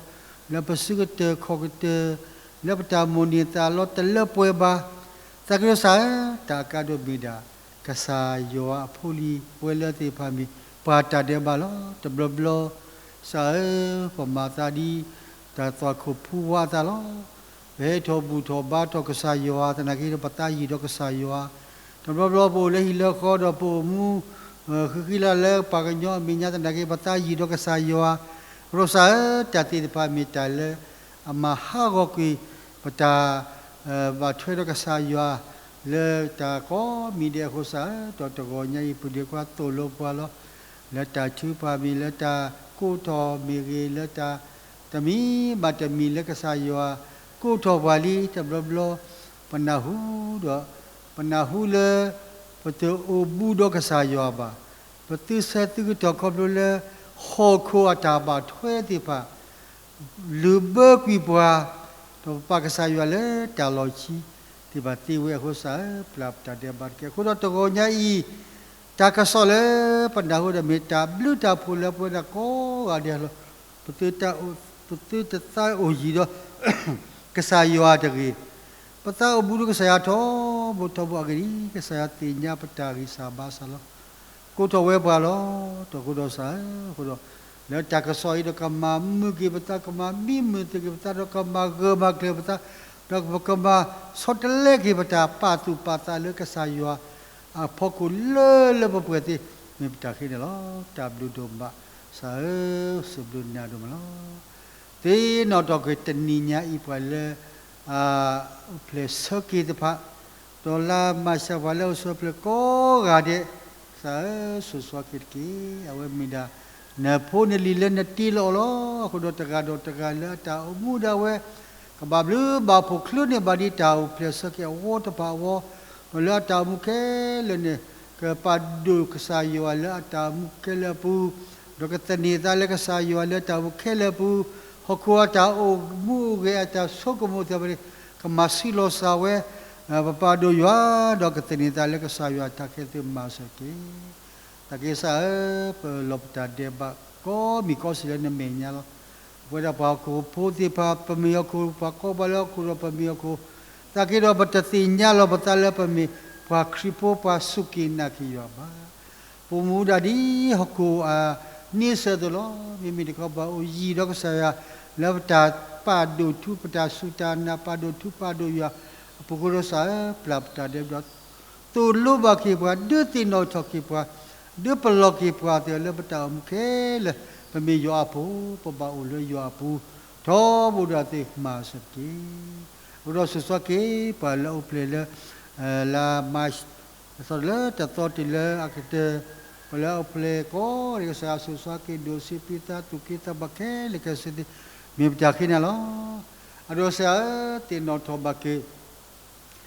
လၢပစုကတၢၢ်ခီၣ်ကတၢၢ်, လၢပတၢ်မိၣ်န့ၢ်သးလီတလၢပှဲၤဘၣ်. သးကဒီးကစၢ်ဧၢ, တၢ်အကါဒိၣ်မ့ၢ်ဒၣ် ကစၢ်ယွၤအဖိလံၤ ပဝဲလၢသ့ၣ်တဖၣ်မ့ၢ် ပှၤတၢ်ဒဲးဘးလီၤ. တဘျီဘျီ ကစၢ်ဧၢ, ပမၤသးဒ် တၢ်သွၣ်ခိၣ်ဖူဝါအသးလီၤ. ပဟဲထီၣ်ဘူၣ်ထီၣ်ဘါထီၣ်ကစၢ်ယွၤ သနာ်က့ဒီး ပသးယံၤဒီးကစၢ်ယွၤ, တဘျီဘျီပအိၣ်လၢဟံၣ်လၢဃီဒီးပအိၣ်မူ ဃံဃံလၤလၤလၢပှၤကညီအမဲာ်ညါ သနာ်က့ ပသးယံၤဒီးကစၢ်ယွၤ, အဃိဒီးကစၢ်ဧၢ, တၢ်သ့ၣ်တဖၣ်မ့ၢ်တၢ်လၢ အမၤဟးဂီၤကွံာ် ပတၢ် ဘၣ်ထွဲဒီးကစၢ်ယွၤ လၢတၢ်ကိးမံၤဒဲးအဃိ ကစၢ်ဧၢ, ဒီးတဂီၤညါအံၤ ပုၢ်ဒ့ခွါသိၣ်လိပှၤလီၤ. လၢတၢ်ထုကဖၣ်မ့ၢ်ဂ့ၤ, လၢတၢ်ကိးထီၣ်မ့ၢ်ဂ့ၤ, လၢတၢ်တမံၤဘၣ်တမံၤလၢကစၢ်ယွၤ ကိးထီၣ်ပှၤလံ တဘျီဘျီ ပနၢ်ဟူဒီး ပနၢ်ဟူလၢ ပတအိၣ်ဘူးဒီးကစၢ်ယွၤဘၣ်. ပသုဆၢသုကတီၢ်ခီဖျိလၢ ဟီၣ်ခိၣ်အတၢ်ဘၣ်ထွဲသ့ၣ်တဖၣ် လုၢ်ဘၢကွံာ်ပှၤ, ဒီးပပာ်ကစၢ်ယွၤလၢတၢ်လီၢ်ခံသ့ၣ်တဖၣ်သ့ဝဲအဃိ ကစၢ်ဧၢ, ပျၢ်ပတၢ်ဒဲးဘးတက့ၢ်. အဃိဒီးတဂီၤညါအံၤ တၢ်ကစီၣ်လၢပနၢ်ဟူဒီးမ့ၢ်တၢ်ဘျုးတၢ်ဖှိၣ်လၢပဝဲဒၣ်ကိးဂၤဒဲးလီၤ. ပသုတသးအိၣ်ယံၤဒီး ကစၢ်ယွၤတဂ့ၤ, ပသးအိၣ်ဘူးဒီးကစၢ်ယွၤထီဘိထီဘိအဂ့ၢ်ဒ်အံၤ, ကစၢ်ယွၤသ့ၣ်ညါပတၢ်ဂံၢ်စၢ်ဘါစၢ်လီၤ. ကိးထီၣ်ဝဲပှၤလီၤ. ဒီးအဃိဒီးကစၢ်ဧၢ, အဃိဒီး လၢတၢ်ကစီၣ်အံၤဒီး ကမၤမုာ်က့ၤပသး, ကမၤမံမုာ်က့ၤပသး, ဒီးကမၤဂၢၢ်မၤကျၢၤပသး, ဒီးကမၤဆီတလဲက့ၤပတၢ်ပာ်သူၣ်ပာ်သးလၢကစၢ်ယွၤအဖီခိၣ်လၢလၢပှဲၤပှဲၤသ့, မ့ၢ်ပတၢ်ဃ့န့ၣ်လီၤ. တၢ်ဘျုးဒိၣ်မး, ကစၢ်ဧၢ, စံးဘျုးနၤဒိၣ်မးလီၤ. သ့ၣ်နီၣ်ထီၣ်က့ၤတနံၤညါအံၤ ပှၤလၢ အအိၣ်ဖျဲၣ်ဆၢက့ၤတဖၣ်, ဒီးလၢမၤစၢၤပှၤလၢအိၣ်ဆူၣ်အိၣ်ချ့ကိးဂၤဒဲး, ကစၢ်ဧၢ, ဆိၣ်ဂ့ၤဆိၣ်ဝါက့ၤတက့ၢ်. အဝဲမ့ၢ်ဒၣ် နဖိနလံၤလၢနတ့လီၤအီၤလီၤ. အဃိဒီးတဂၤဒီးတဂၤလၢအတၢ်အိၣ်မူဒၣ်ဝဲ ကဘၣ်ဘျုးဘၣ်ဖှိၣ်ချုးန့ၢ်ဘၣ်ဒ်တၢ်အိၣ်ဖျဲၣ်ဆၢက့ၤအဝီတဖၣ်အဂီၢ်, ဒီးလၢအတၢ်အိၣ်မူခဲလၢာ်န့ၣ် ကပာ်ဒိၣ်ကစၢ်ယွၤလၢအတၢ်အိၣ်မူခဲလၢာ်အပူၤ, ဒီးကသန့ၤသးလၢကစၢ်ယွၤလၢတၢ်အိၣ်မူခဲလၢာ်အပူၤ, ဟီၣ်ခိၣ်အတၢ်အိၣ်မူအိၣ်ဂဲၤအတၢ်ဆိကမိၣ်သ့ၣ်တဖၣ်န့ၣ် ကမၤဆူးလီၤစှၤဝဲ, ပပာ်ဒိၣ်ယွၤ, ဒီးကသန့ၤသးလၢကစၢ်ယွၤတၢ်ခဲလၢာ်သ့ၣ်မၤစၢၤတက့ၢ်. သးက့ကစၢ်ဧၢ, ပလီၢ်ပတၢ်ဒဲးဘးကိးမံၤကိးစုလၢနမဲာ်ညါလီၤ. ပဝဲဒၣ်ပှၤဟီၣ်ခိၣ်ဖိသ့ၣ်တဖၣ် ပမ့ၢ်ဟီၣ်ခိၣ်, ပှၤကိးဘၣ်လၢဟီၣ်ခိၣ်ဒီးပမ့ၢ်ဟီၣ်ခိၣ်, သးက့ဒီးပတသ့ၣ်ညါလီၤပသးလၢပမ့ၢ်ပှၤခရံာ်ဖိ ပှၤစူၢ်က့ၤနာ်က့ၤယွၤဘၣ်. ပအိၣ်မူဒၣ်ဒ်ဟီၣ်ခိၣ်အန့ဆၢၣ်အသိးလီၤ. မ့မ့ၢ်တခီပဘၣ်အိၣ်ယံၤဒီးကစၢ်ယွၤ လၢပတၢ်ပာ်ဒိၣ်ထူ ပတၢ်စူၢ်တၢ်နာ် ပာ်ဒိၣ်ထူပာ်ဒိၣ်ယွၤအပူၤအဃိဒီး ကစၢ်ဧၢ, ပျၢ်ပတၢ်ဒဲးဘး သိၣ်လိဘၣ်က့ၤပှၤ, ဒုးသ့ၣ်နီၣ်ထီၣ်က့ၤပှၤ, ဒုးပလီၢ်က့ၤပှၤသ့ၣ်လၢပတၢ်အိၣ်မူခဲလၢာ်, ပမ့ၢ်ယွၤအဖိ, ပဘၣ်အိၣ်လၢယွၤအပူၤ, ထီဘိဒီးသ့ၣ်မၤစၢၤတက့ၢ်. အဃိဒီးဆိၣ်ဂ့ၤဆိၣ်ဝါက့ၤ ပှၤလၢအိၣ်ဖျဲၣ်လၢ လါမးရှး အသီလၢတသီတုၤလၢအကတၢၢ်, ပှၤလၢအိၣ်ဖျဲၣ်ကိးဂၤဒဲး ကစၢ်ယွၤဆိၣ်ဂ့ၤဆိၣ်ဝါက့ၤ ဒိးဆံးပျံၤသး သူၣ်က့သးပှၢ်ခဲလၢာ်ခဲဆ့သ့ၣ် မ့ၢ်ပတၢ်ဃ့နၤလီၤ. အဒိကစၢ်ဧၢ, သ့ၣ်နီၣ်ထီၣ်ဘၣ်က့ၤ ပထံတ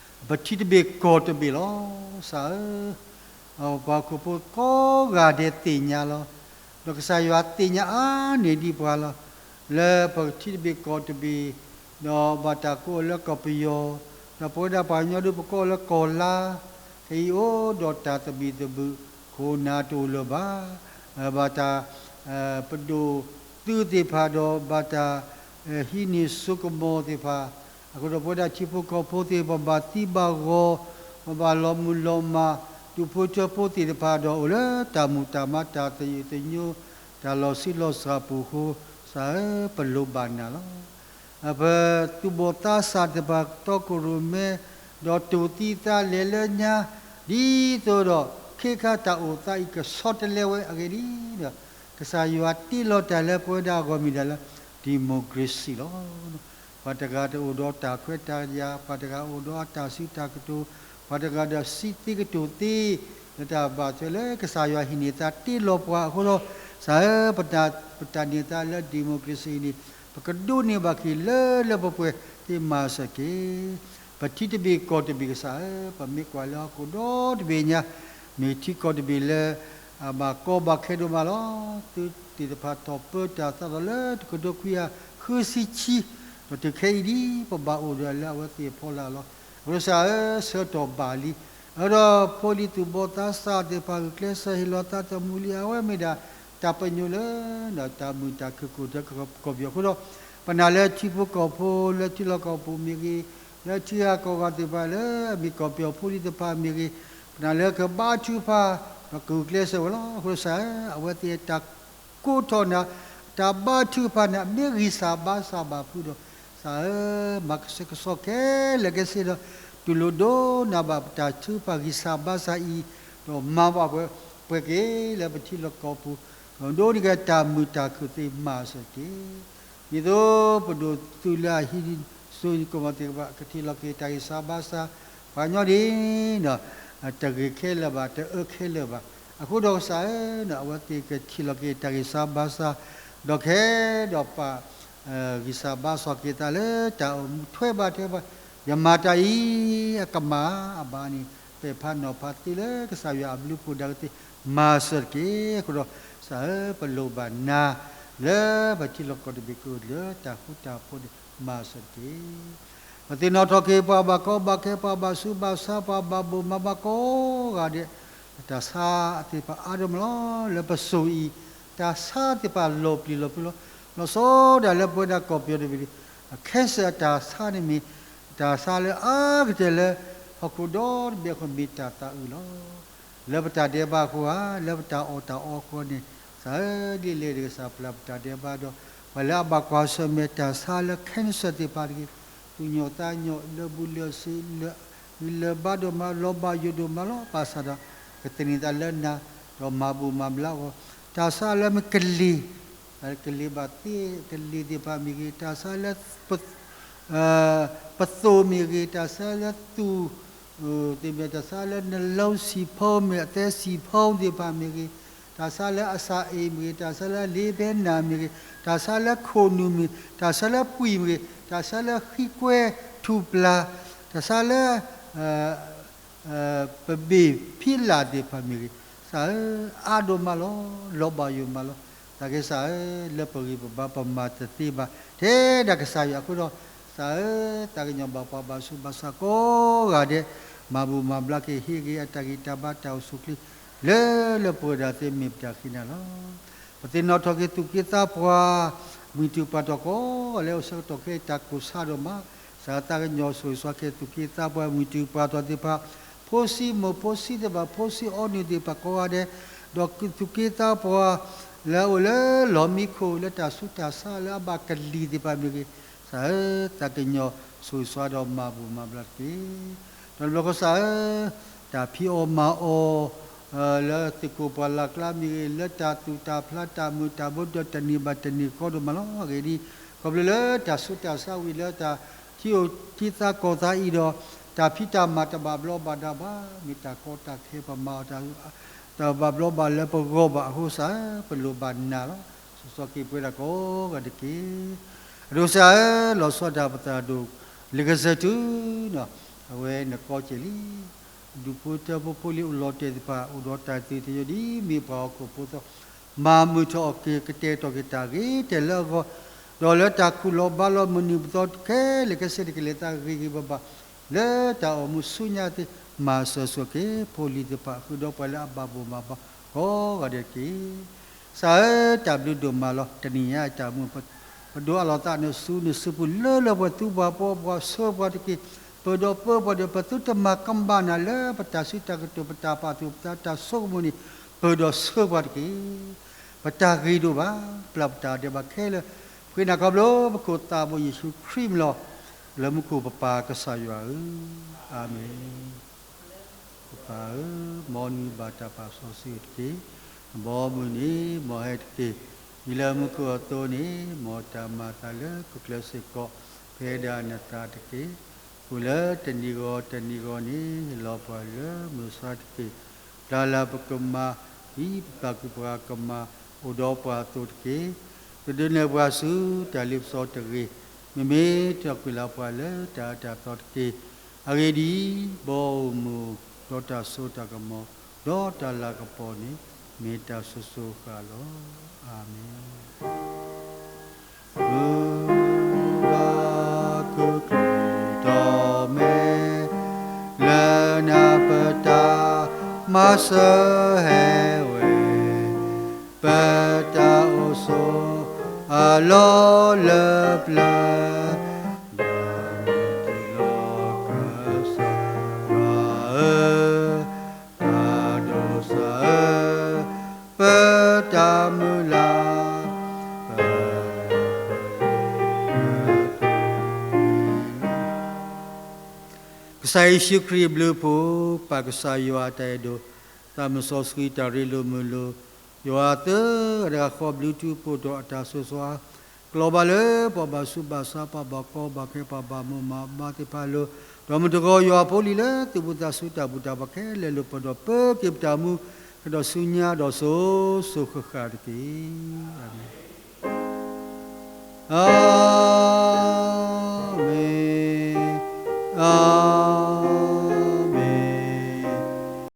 ဘ့ၣ်ကီၢ်တဘ့ၣ်လီၤ. ကစၢ်ဧၢ, ပှၤဟီၣ်ခိၣ်ဖိကိးဂၤဒဲးသ့ၣ်ညါလီၤ. ဒီးကစၢ်ယွၤသ့ၣ်ညါအါန့ၢ်ဒံးပှၤလီၤ. လၢပထံတဘ့ၣ်ကီၢ်တဘ့ၣ်, ဒီးဘၣ်တၢ်ကိးအီၤလၢကီၢ်ပယီၤ, ဒီးပဝဲဒၣ်ပှၤကညီဒုးပကိးအီၤလၢကီၢ်လါ, ခဲအံၤအိၣ်ဒီးတၢ်သဘံၣ်သဘုၣ်, ခိၣ်နၢ်တအိၣ်လၢၤဘၣ်. ဘၣ်တၢ် ပဒိၣ်သုးသ့ၣ်တဖၣ်ဒီး ဘၣ်တၢ်ဟံးန့ၢ်စိကမီၤသ့ၣ်တဖၣ်, အဃိဒီးပဝဲဒၣ်ထံဖိကီၢ်ဖိသ့ၣ်တဖၣ် ပဘၣ်သံဘၣ်ဂီၤ, ပဘၣ်လီၤမုၢ်လီၤမၢ်, ဒူၣ်ဖိထၢဖိသ့ၣ်တဖၣ်ဒီး အိၣ်လၢတၢ်မုာ်တၢ်မါ တၢ်သယုၢ်သညိ, တၢ်လီၤဆံးလီၤစှၤပူၤအဃိ, ကစၢ်ဧၢ, ပလိၣ်ဘၣ်နၤလီၤ. ပသူၣ်ဘီၣ်သးစၢ်သ့ၣ်တဖၣ် တီခိၣ်ရိၣ်မဲ, ဒီးတူၢ်သံသးလဲၤလၢညါ, ဒ်သိးဒီး ခ့ခါတၢ်အိၣ်သးအံၤကဆီတလဲဝဲအဂ့ၢ်ဒ်အံၤ, ကစၢ်ယွၤတ့လီၤတၢ်လၢပဝဲဒၣ်အဂီၢ်မ့ၢ်ဒၣ်လၢ democracy လီၤ. ပှၤတဂၤတအိၣ်ဒီးတၢ်ခွဲးတၢ်ယာ်, ပှၤတဂၤအိၣ်ဒီးအတၢ်စုတၢ်ကတိၤ, ပှၤတဂၤဒီးစံးသ့ကတိၤသ့, လၢတၢ်ဘၣ်ထွဲလၢကစၢ်ယွၤဟံးန့ၢ်သးတ့လီၤပှၤအဃိဒီး, ကစၢ်ဧၢ, ပတၢ်န့ၢ်သါလၢ democracy အံၤန့ၣ် ပကဒိးန့ၢ်ဘၣ်က့ၤလၢလၢပှဲၤပှဲၤသ့ၣ်မၤစၢၤတက့ၢ်. ပထံတဘ့ၣ်ကီၢ်တဘ့ၣ်ကစၢ်ဧၢ, ပမ့ၢ်ကွၢ်လၢဟီၣ်ခိၣ်ဒီတဘ့ၣ်ညါ, မ့ၢ်ထံကီၢ်တဘ့ၣ်လၢ အဘၣ်ကီဘၣ်ခဲဒိၣ်မးလီၤ. သုးသ့ၣ်တဖၣ်ထီၣ်ပၢတၢ်သးဒီးလၢတကထိခွံကယၤဃုဆံခံ, ဒီးတုၤခဲအံၤဒ် ပဘၣ်အိၣ်ဒီးလၢအဝဲသ့ၣ်အဖီလာ်လီၤ. အဃိကစၢ်ဧၢ, ဆှၢထီၣ်ဘၣ်လံ, အဃိဒီးဖိလံၤသူၣ်ဘီၣ်သးစၢ်သ့ၣ်တဖၣ် ဂုာ်ကျဲးစၢးဟ့ၣ်လီၤသးသမူလံ, အဝဲမ့ၢ်ဒၣ်တၢ်ပညိၣ်လၢ တၢ်မုာ်တၢ်ခုၣ်ကိၣ်တၢ်ကီၢ်ပယီၤအဃိဒီး, ပနာ်လၢထံဖိကီၢ်ဖိလၢထံလီၢ်ကီၢ်ပူၤမ့ၢ်ဂ့ၤ, လၢထံဂၤကီၢ်ဂၤသ့ၣ်တဖၣ်လၢအမ့ၢ်ကီၢ်ပယီၤဖိလံၤသ့ၣ်တဖၣ်မ့ၢ်ဂ့ၤ, ပနာ်လၢကဘါထုကဖၣ်, ဒီးကဂုာ်ကျဲးစၢးဝဲလီၤ. အဃိကစၢ်ဧၢ, အဝဲသ့ၣ်တၢ်ကိးထီၣ်နၤ, တၢ်ဘါထုကဖၣ်နၤ မ့ၢ်ဂံၢ်စၢ်ဘါစၢ်ဘၣ်ဖုးဒီး, ကစၢ်ဧၢ, မၤကဆှဲကဆှီခဲလၢာ်ခဲဆ့ဒီး, တူၢ်လိာ်ဒိကနၣ်ဘၣ်ပတၢ်ထုကဖၣ်ဂံၢ်စၢ်ဘါစၢ်အံၤ, ဒီးမၤဘၣ်ပှဲၤက့ၤလၢပထံလီၢ်ကီၢ်ပူၤ, ဒီးဒိးန့ၢ်က့ၤတၢ်မုာ်တၢ်ခုၣ်သ့ၣ်မၤစၢၤတက့ၢ်. ဒ်သိးပဒိၣ်သုးလၢအဟံးစိကမီၤသ့ၣ်တဖၣ် ကထံၣ်လီၤက့ၤတၢ်ဂံၢ်စၢ်ဘါစၢ်, ပှၤကညီဒ် တဂ့ၤခဲလၢာ်ဘၣ်, တအၢခဲလၢာ်ဘၣ်. အဃိဒီးကစၢ်ဧၢ, အဝဲသ့ၣ်ကထံၣ်လီၤက့ၤတၢ်ဂံၢ်စၢ်ဘါစၢ်, ဒီးခဲဒီးပာ် ဂံၢ်စၢ်ဘါစၢ်က့ၤသးလၢတၢ်အိၣ်မူထွဲဘၣ်ထွဲဘၣ်, ယမၤတၢ်အံၤ အကမၣ်အဘၣ်န့ၣ်, ပဲာ်ဖးနီၤဖးသ့လၢကစၢ်ယွၤအဘျုးအဖှိၣ်ဒၣ်ကသ့ၣ်မၤစၢၤတက့ၢ်. အဃိဒီးကစၢ်ဧၢ, ပလိၣ်ဘၣ်နၤ လၢပထံလီၢ်ကီၢ်တဘ့ၣ်ကအိၣ်လၢတၢ်ဃူတၢ်ဖိးန့ၣ် မၤစၢၤတက့ၢ်. ပသ့ၣ်နီၣ်ထီၣ်က့ၤ ပှၤဘၣ်ကီဘၣ်ခဲ, ပှၤဘၣ်ဆူးဘၣ်ဆါ, ပှၤဘၣ်ဘိၣ်မၤဘၣ်ကိးဂၤဒဲး, တၢ်ဆါသ့ၣ်တဖၣ်အါဒိၣ်မးလီၤ. လၢပစိၤအံၤ, တၢ်ဆါသ့ၣ်တဖၣ်လီၤပျံၤလီၤဖုးလီၤ. လီၤဆီဒၣ်လၢပဝဲဒၣ်ကီၢ်ပယီၤတဘ့ၣ်န့ၣ်, cancer အတၢ်ဆါန့ၣ်မ့ၢ် တၢ်ဆါလၢအါကတၢၢ်လၢ ဟီၣ်ခိၣ်ဒီတဘ့ၣ်အဃိ မ့ၢ်တၢ်သးအုးလီၤ. လၢပတၢ်ဒဲးဘးအဃိဧါ, လၢပတၢ်အီၣ်တၢ်အီအဃိန့ၣ်, ကစၢ်ဧၢ, ဒ်လဲၣ်ဒီးကစၢ်ပျၢ်ပတၢ်ဒဲးဘးဒီး, ပှၤလၢအဘၣ်ကွၢ်ဆၢၣ်မဲာ်တၢ်ဆါလၢ cancer သ့ၣ်တဖၣ်တဂ့ၤ, သူၣ်ညိၣ်သးညိၣ်, လၢာ်ဘူၣ်လၢာ်စ့, လၢာ်ဂံၢ်လၢာ်ဘါဒိၣ်မး, လီၤဘၣ်ယိၣ်ဒိၣ်မးလီၤ. ဘၣ်ဆၣ်ဒီး ကသန့ၤသးလၢနၤ, ဒီးမၤဘူၣ်မၤဘျါအဂီၢ်, တၢ်ဆါလၢမ့ၢ်ကလံၤ, ကလံၤဘၣ်သ့, ကလံၤသ့ၣ်တဖၣ်မ့ၢ်ဂ့ၤ, တၢ်ဆါလၢ ပသိၣ်မ့ၢ်ဂ့ၤ, တၢ်ဆါလၢသူၣ် သ့ၣ်မ့ၢ်တၢ်ဆါလၢနလီစံၣ်ဖီမ့ၢ် အသဲစံၣ်ဖီသ့ၣ်တဖၣ်မ့ၢ်ဂ့ၤ, တၢ်ဆါလၢအစၢ်အ့ၣ်မ့ၢ်ဂ့ၤ, တၢ်ဆါလၢအလ့ဘဲနၢ်မ့ၢ်ဂ့ၤ, တၢ်ဆါလၢခိၣ်နူာ်မ့ၢ်, တၢ်ဆါလၢပှံၢ်မ့ၢ်ဂ့ၤ, တၢ်ဆါလၢဃံကွဲထူၣ်ပျၢ်, တၢ်ဆါလၢ ပဘ့ၣ်ဖံလၢ်သ့ၣ်တဖၣ်မ့ၢ်ဂ့ၤ, ကစၢ်ဧၢ, အါဒိၣ်မးလီၤ, လီၤဘၣ်ယိၣ်မးလီၤ. တၢ်က့ၤကစၢ်ဧၢ, လၢပဂံၢ်ပဘါပမၤတသ့ဘၣ်, ထဲဒၣ်ကစၢ်ယွၤအဃိဒီး, ကစၢ်ဧၢ, တၢ်ကညီၤဘၣ်ပှၤဘၣ်ဆူးဘၣ်ဆါကိးဂၤဒဲး, မၤဘူၣ်မၤဘျါက့ၤ ဟ့ၣ်ဂ့ၤအတၢ်ဂံၢ်တၢ်ဘါတၢ်အိၣ်ဆူၣ်အိၣ်ချ့, လၢလၢပှဲၤဒၣ်သ့မ့ၢ်ပတၢ်ဃ့နၤလီၤ. ပသ့ၣ်နီၣ်ထီၣ်က့ၤသူၣ်က့သးပှၢ်, မုၢ်တူာ်ပှၤတီၤကိးဂၤလၢအိၣ်ဆၢကတီၢ်ခဲအံၤတၢ်ကိၢ်ဆါဒိၣ်မး, ကစၢ်တၢ်ကညီၤဆိၣ်ဂ့ၤဆိၣ်ဝါက့ၤသူၣ်က့သးပှၢ် မုၢ်တူာ်ပှၤတီၤသ့ၣ်တဖၣ်, ဖိဆံးမိၢ်ဖိဆံးသ့ၣ်တဖၣ် ဖိဆံးအီနုၢ်သ့ၣ်တဖၣ်ကိးဂၤဒဲး, ဒီးသူၣ်က့သးပှၢ် လၢအအိၣ်လၢလီၢ်မံခိၣ် လၢတၢ်ဆူးတၢ်ဆါလၢအဘၣ်ကလံၤသ့ၣ်တဖၣ်မ့ၢ်ဂ့ၤ, ကစၢ်ဧၢ, တၢ်ကညီၤဆိၣ်ဂ့ၤဆိၣ်ဝါဒီးမၤဘူၣ်မၤဘျါတက့ၢ်. ဒီးတဘျီကစၢ်ဧၢ, တၢ်ဖံးအီၣ်မၤအီၣ် လၢသ့ၣ်ခိၣ်ပှၢ်လၢ်ကျါမ့ၢ်ဂ့ၤ, လၢတၢ်သူၣ်တၢ်ဖျးတၢ်မုာ်တၢ်ဘိဒီးတနံၤဘၣ်တနံၤကီဒိၣ်မးလီၤ. အဂ့ၢ်ဒ်အံၤ, ခီဖျိလၢတၢ်ဆူးတၢ်ဆါဝံၤလၢတၢ်ထံအိၣ်ထံသးကီၢ်သးအံၤဒီး, တၢ်ဖံးတၢ်မၤတဘၣ်ဘျီဘၣ်ဒါဘၣ်, မ့ၢ်တၢ်ကီတၢ်ခဲပမၤအီၤ တဘၣ်ဘျီဘၣ်လၢပဂီၢ်ဘၣ်အဃိကစၢ်ဧၢ, ပလိၣ်ဘၣ်နၤလီၤ. ဆိၣ်ဂ့ၤဆိၣ်ဝါက့ၤပဝဲဒၣ်ကိးဂၤဒဲးတက့ၢ်. အဒိကစၢ်ဧၢ, လီၤဆီဒၣ်တၢ်ပသးဒိၣ် လံာ်ကစၢၢ်ထူၣ်, အဝဲနကီက့ၤလံ. ဒူၣ်ဖိထၢဖိဖိလံၤအိၣ်လီၤတဲာ်သ့ၣ်တဖၣ် အိၣ်ဒီးတၢ်သ့ၣ်သယုၢ်ဒ်မ့ၢ်ပှၤဟီၣ်ခိၣ်ဖိသီ, မၤမုာ်ထီၣ်အီၤက့ၤ ကတဲာ်ကတီၤက့ၤတၢ်ဂ့ၤတၢ်လၢအဂီၢ်, ဒီးလၢတၢ်ခူၣ်လီၤဘါလီၤမုၢ်နံၤပသီခဲလၢာ်ခဲဆ့တက့ၢ် လဲၤသးဂ့ၤဂ့ၤဘၣ်ဘၣ်, လၢတၢ်အိၣ်မူဆူညါသ့ၣ် မၤစၢၤဆိၣ်ဂ့ၤက့ၤဖိလံၤသ့ၣ်တဖၣ် ဃုာ်ဒီးပှၤလၢအဘၣ်ဘိၣ်မၤဘီကိးဂၤဒဲးတက့ၢ်. ကစၢ်ဧၢ, တၢ်ဘျုးဒိၣ်မးလီၤ. တနံၤညါအံၤတၢ်အိၣ်မူ ပဒိးအးလီၤသးနစုနစုပူၤ လၢလၢပှဲၤပှဲၤ သူပှၤပိာ်ပှၤဆှၢပှၤတက့ၢ်. ပၢၤဒီးပၢပှၤဒီး ပသုတမၤကမၣ်နၤလၢပတၢ်စံးတၢ်ကတိၤ ပတၢ်ပာ်သူၣ်ပသး တၢ်ဆိကမိၣ်န့ၣ်, ပၢၤဒီးဆှၢပှၤတက့ၢ်. ပတၢ်ဂ့ၤဒိၣ်ဘၣ်, ပျၢ်ပတၢ်ဒဲးဘးခဲလၢာ်, ပဃ့နၤခီဖျိ ပခိၣ်သးဘိယ့ၣ်ၡူးခရံာ်မံၤလီၤ. လၢမူခိၣ်ပပၢ်ကစၢ်ယွၤဧၢ, အၤမ့ၣ်. ပပၢ်ဧၢ, မ်နဘၣ်တၢ်ပာ်စီဆှံတက့ၢ်. နဘီမုၢ်န့ၣ် မ်ဟဲတက့ၢ်. ဒ်လၢမူခိၣ်အသိးန့ၣ်, မ်တၢ်မၤအသးလၢပကျဲစ့ၢ်ကီး ဖဲဒၣ်နသးတက့ၢ်. အိၣ်လၢတနံၤဂီၤတနံၤဂီၤန့ၣ်, ဟ့ၣ်လီၤပှၤလၢမုၢ်ဆါတက့ၢ်. ပျၢ်လၢပကမၤ, ဒ်ပပၢ်ကူပှၤကမၤ, အိၣ်ဒီးပှၤအသိးတက့ၢ်. တဒုးနဲၣ်ပှၤဆူတၢ်လ့ပစီတဂ့ၤ. မ့မ့ၢ်တၢ်ကွံာ်လၢပှၤလၢတၢ်အၢတၢ်သီတက့ၢ်. အဂ့ၢ်ဒ်အံၤ, ဘီဧိၤမုၢ်ဧိၤ, ဒီးတၢ်စိတၢ်ကမီၤ, ဒီးတၢ်လၤကပီၤန့ၣ်, မ့ၢ်တၢ်ဆိၣ်ဂ့ၤဆိၣ်ဝါလီၤ. အၤမ့ၣ်. မုၢ်ဂၤခုၣ်ကျုၤတီၢ်မဲာ်, လၢနၤပတၢ်မၤစၢၤဟဲဝဲ, ပတၢ်အိၣ်ဆိး အလီၢ်လၢပျၢၤ, ဒီးမ့ၢ်တ့ၢ်လီၤကစၢ်ယွၤဧၢ, တၢ်ဒိးစၢ်ဧၢ, ပတၢ်မုၢ်လၢ်, ပ, ကစၢ်ယ့ၣ်ၡူးခရံာ်အဘျုးအဖှိၣ်, ပၢ်ကစၢ်ယွၤအတၢ်အဲၣ်ဒိး, သးစီဆှံတၢ်ရ့လိာ်မုာ်လိာ်, ယွၤသၢဂၤတဂၤဃီဘျုးထူဖိးတီၤအတၢ်ဆိၣ်ဂ့ၤဆိၣ်ဝါ, ကလီၤဘၣ်လၢပှၤဘၣ်ဆူးဘၣ်ဆါ ပှၤဘၣ်ကီဘၣ်ခဲ ပှၤဘၣ်မိၢ်ဘၣ်ပၢ်သ့ၣ်တဖၣ်အလိၤ, ဒီးမုၢ်တဂီၤယွၤဖိလံၤလၢသူၣ်ဘီၣ်သးစူၤတၢ်ဘူၣ်တၢ်ဘါခဲလၢာ်အလိၤ ပၢၤဒီးပၢက့ၤပတၢ်အိၣ်မူ, ကဒီးဆူညါဒီးစိၤစိၤဃၣ်ဃၣ်တက့ၢ်. အၤမ့ၣ်.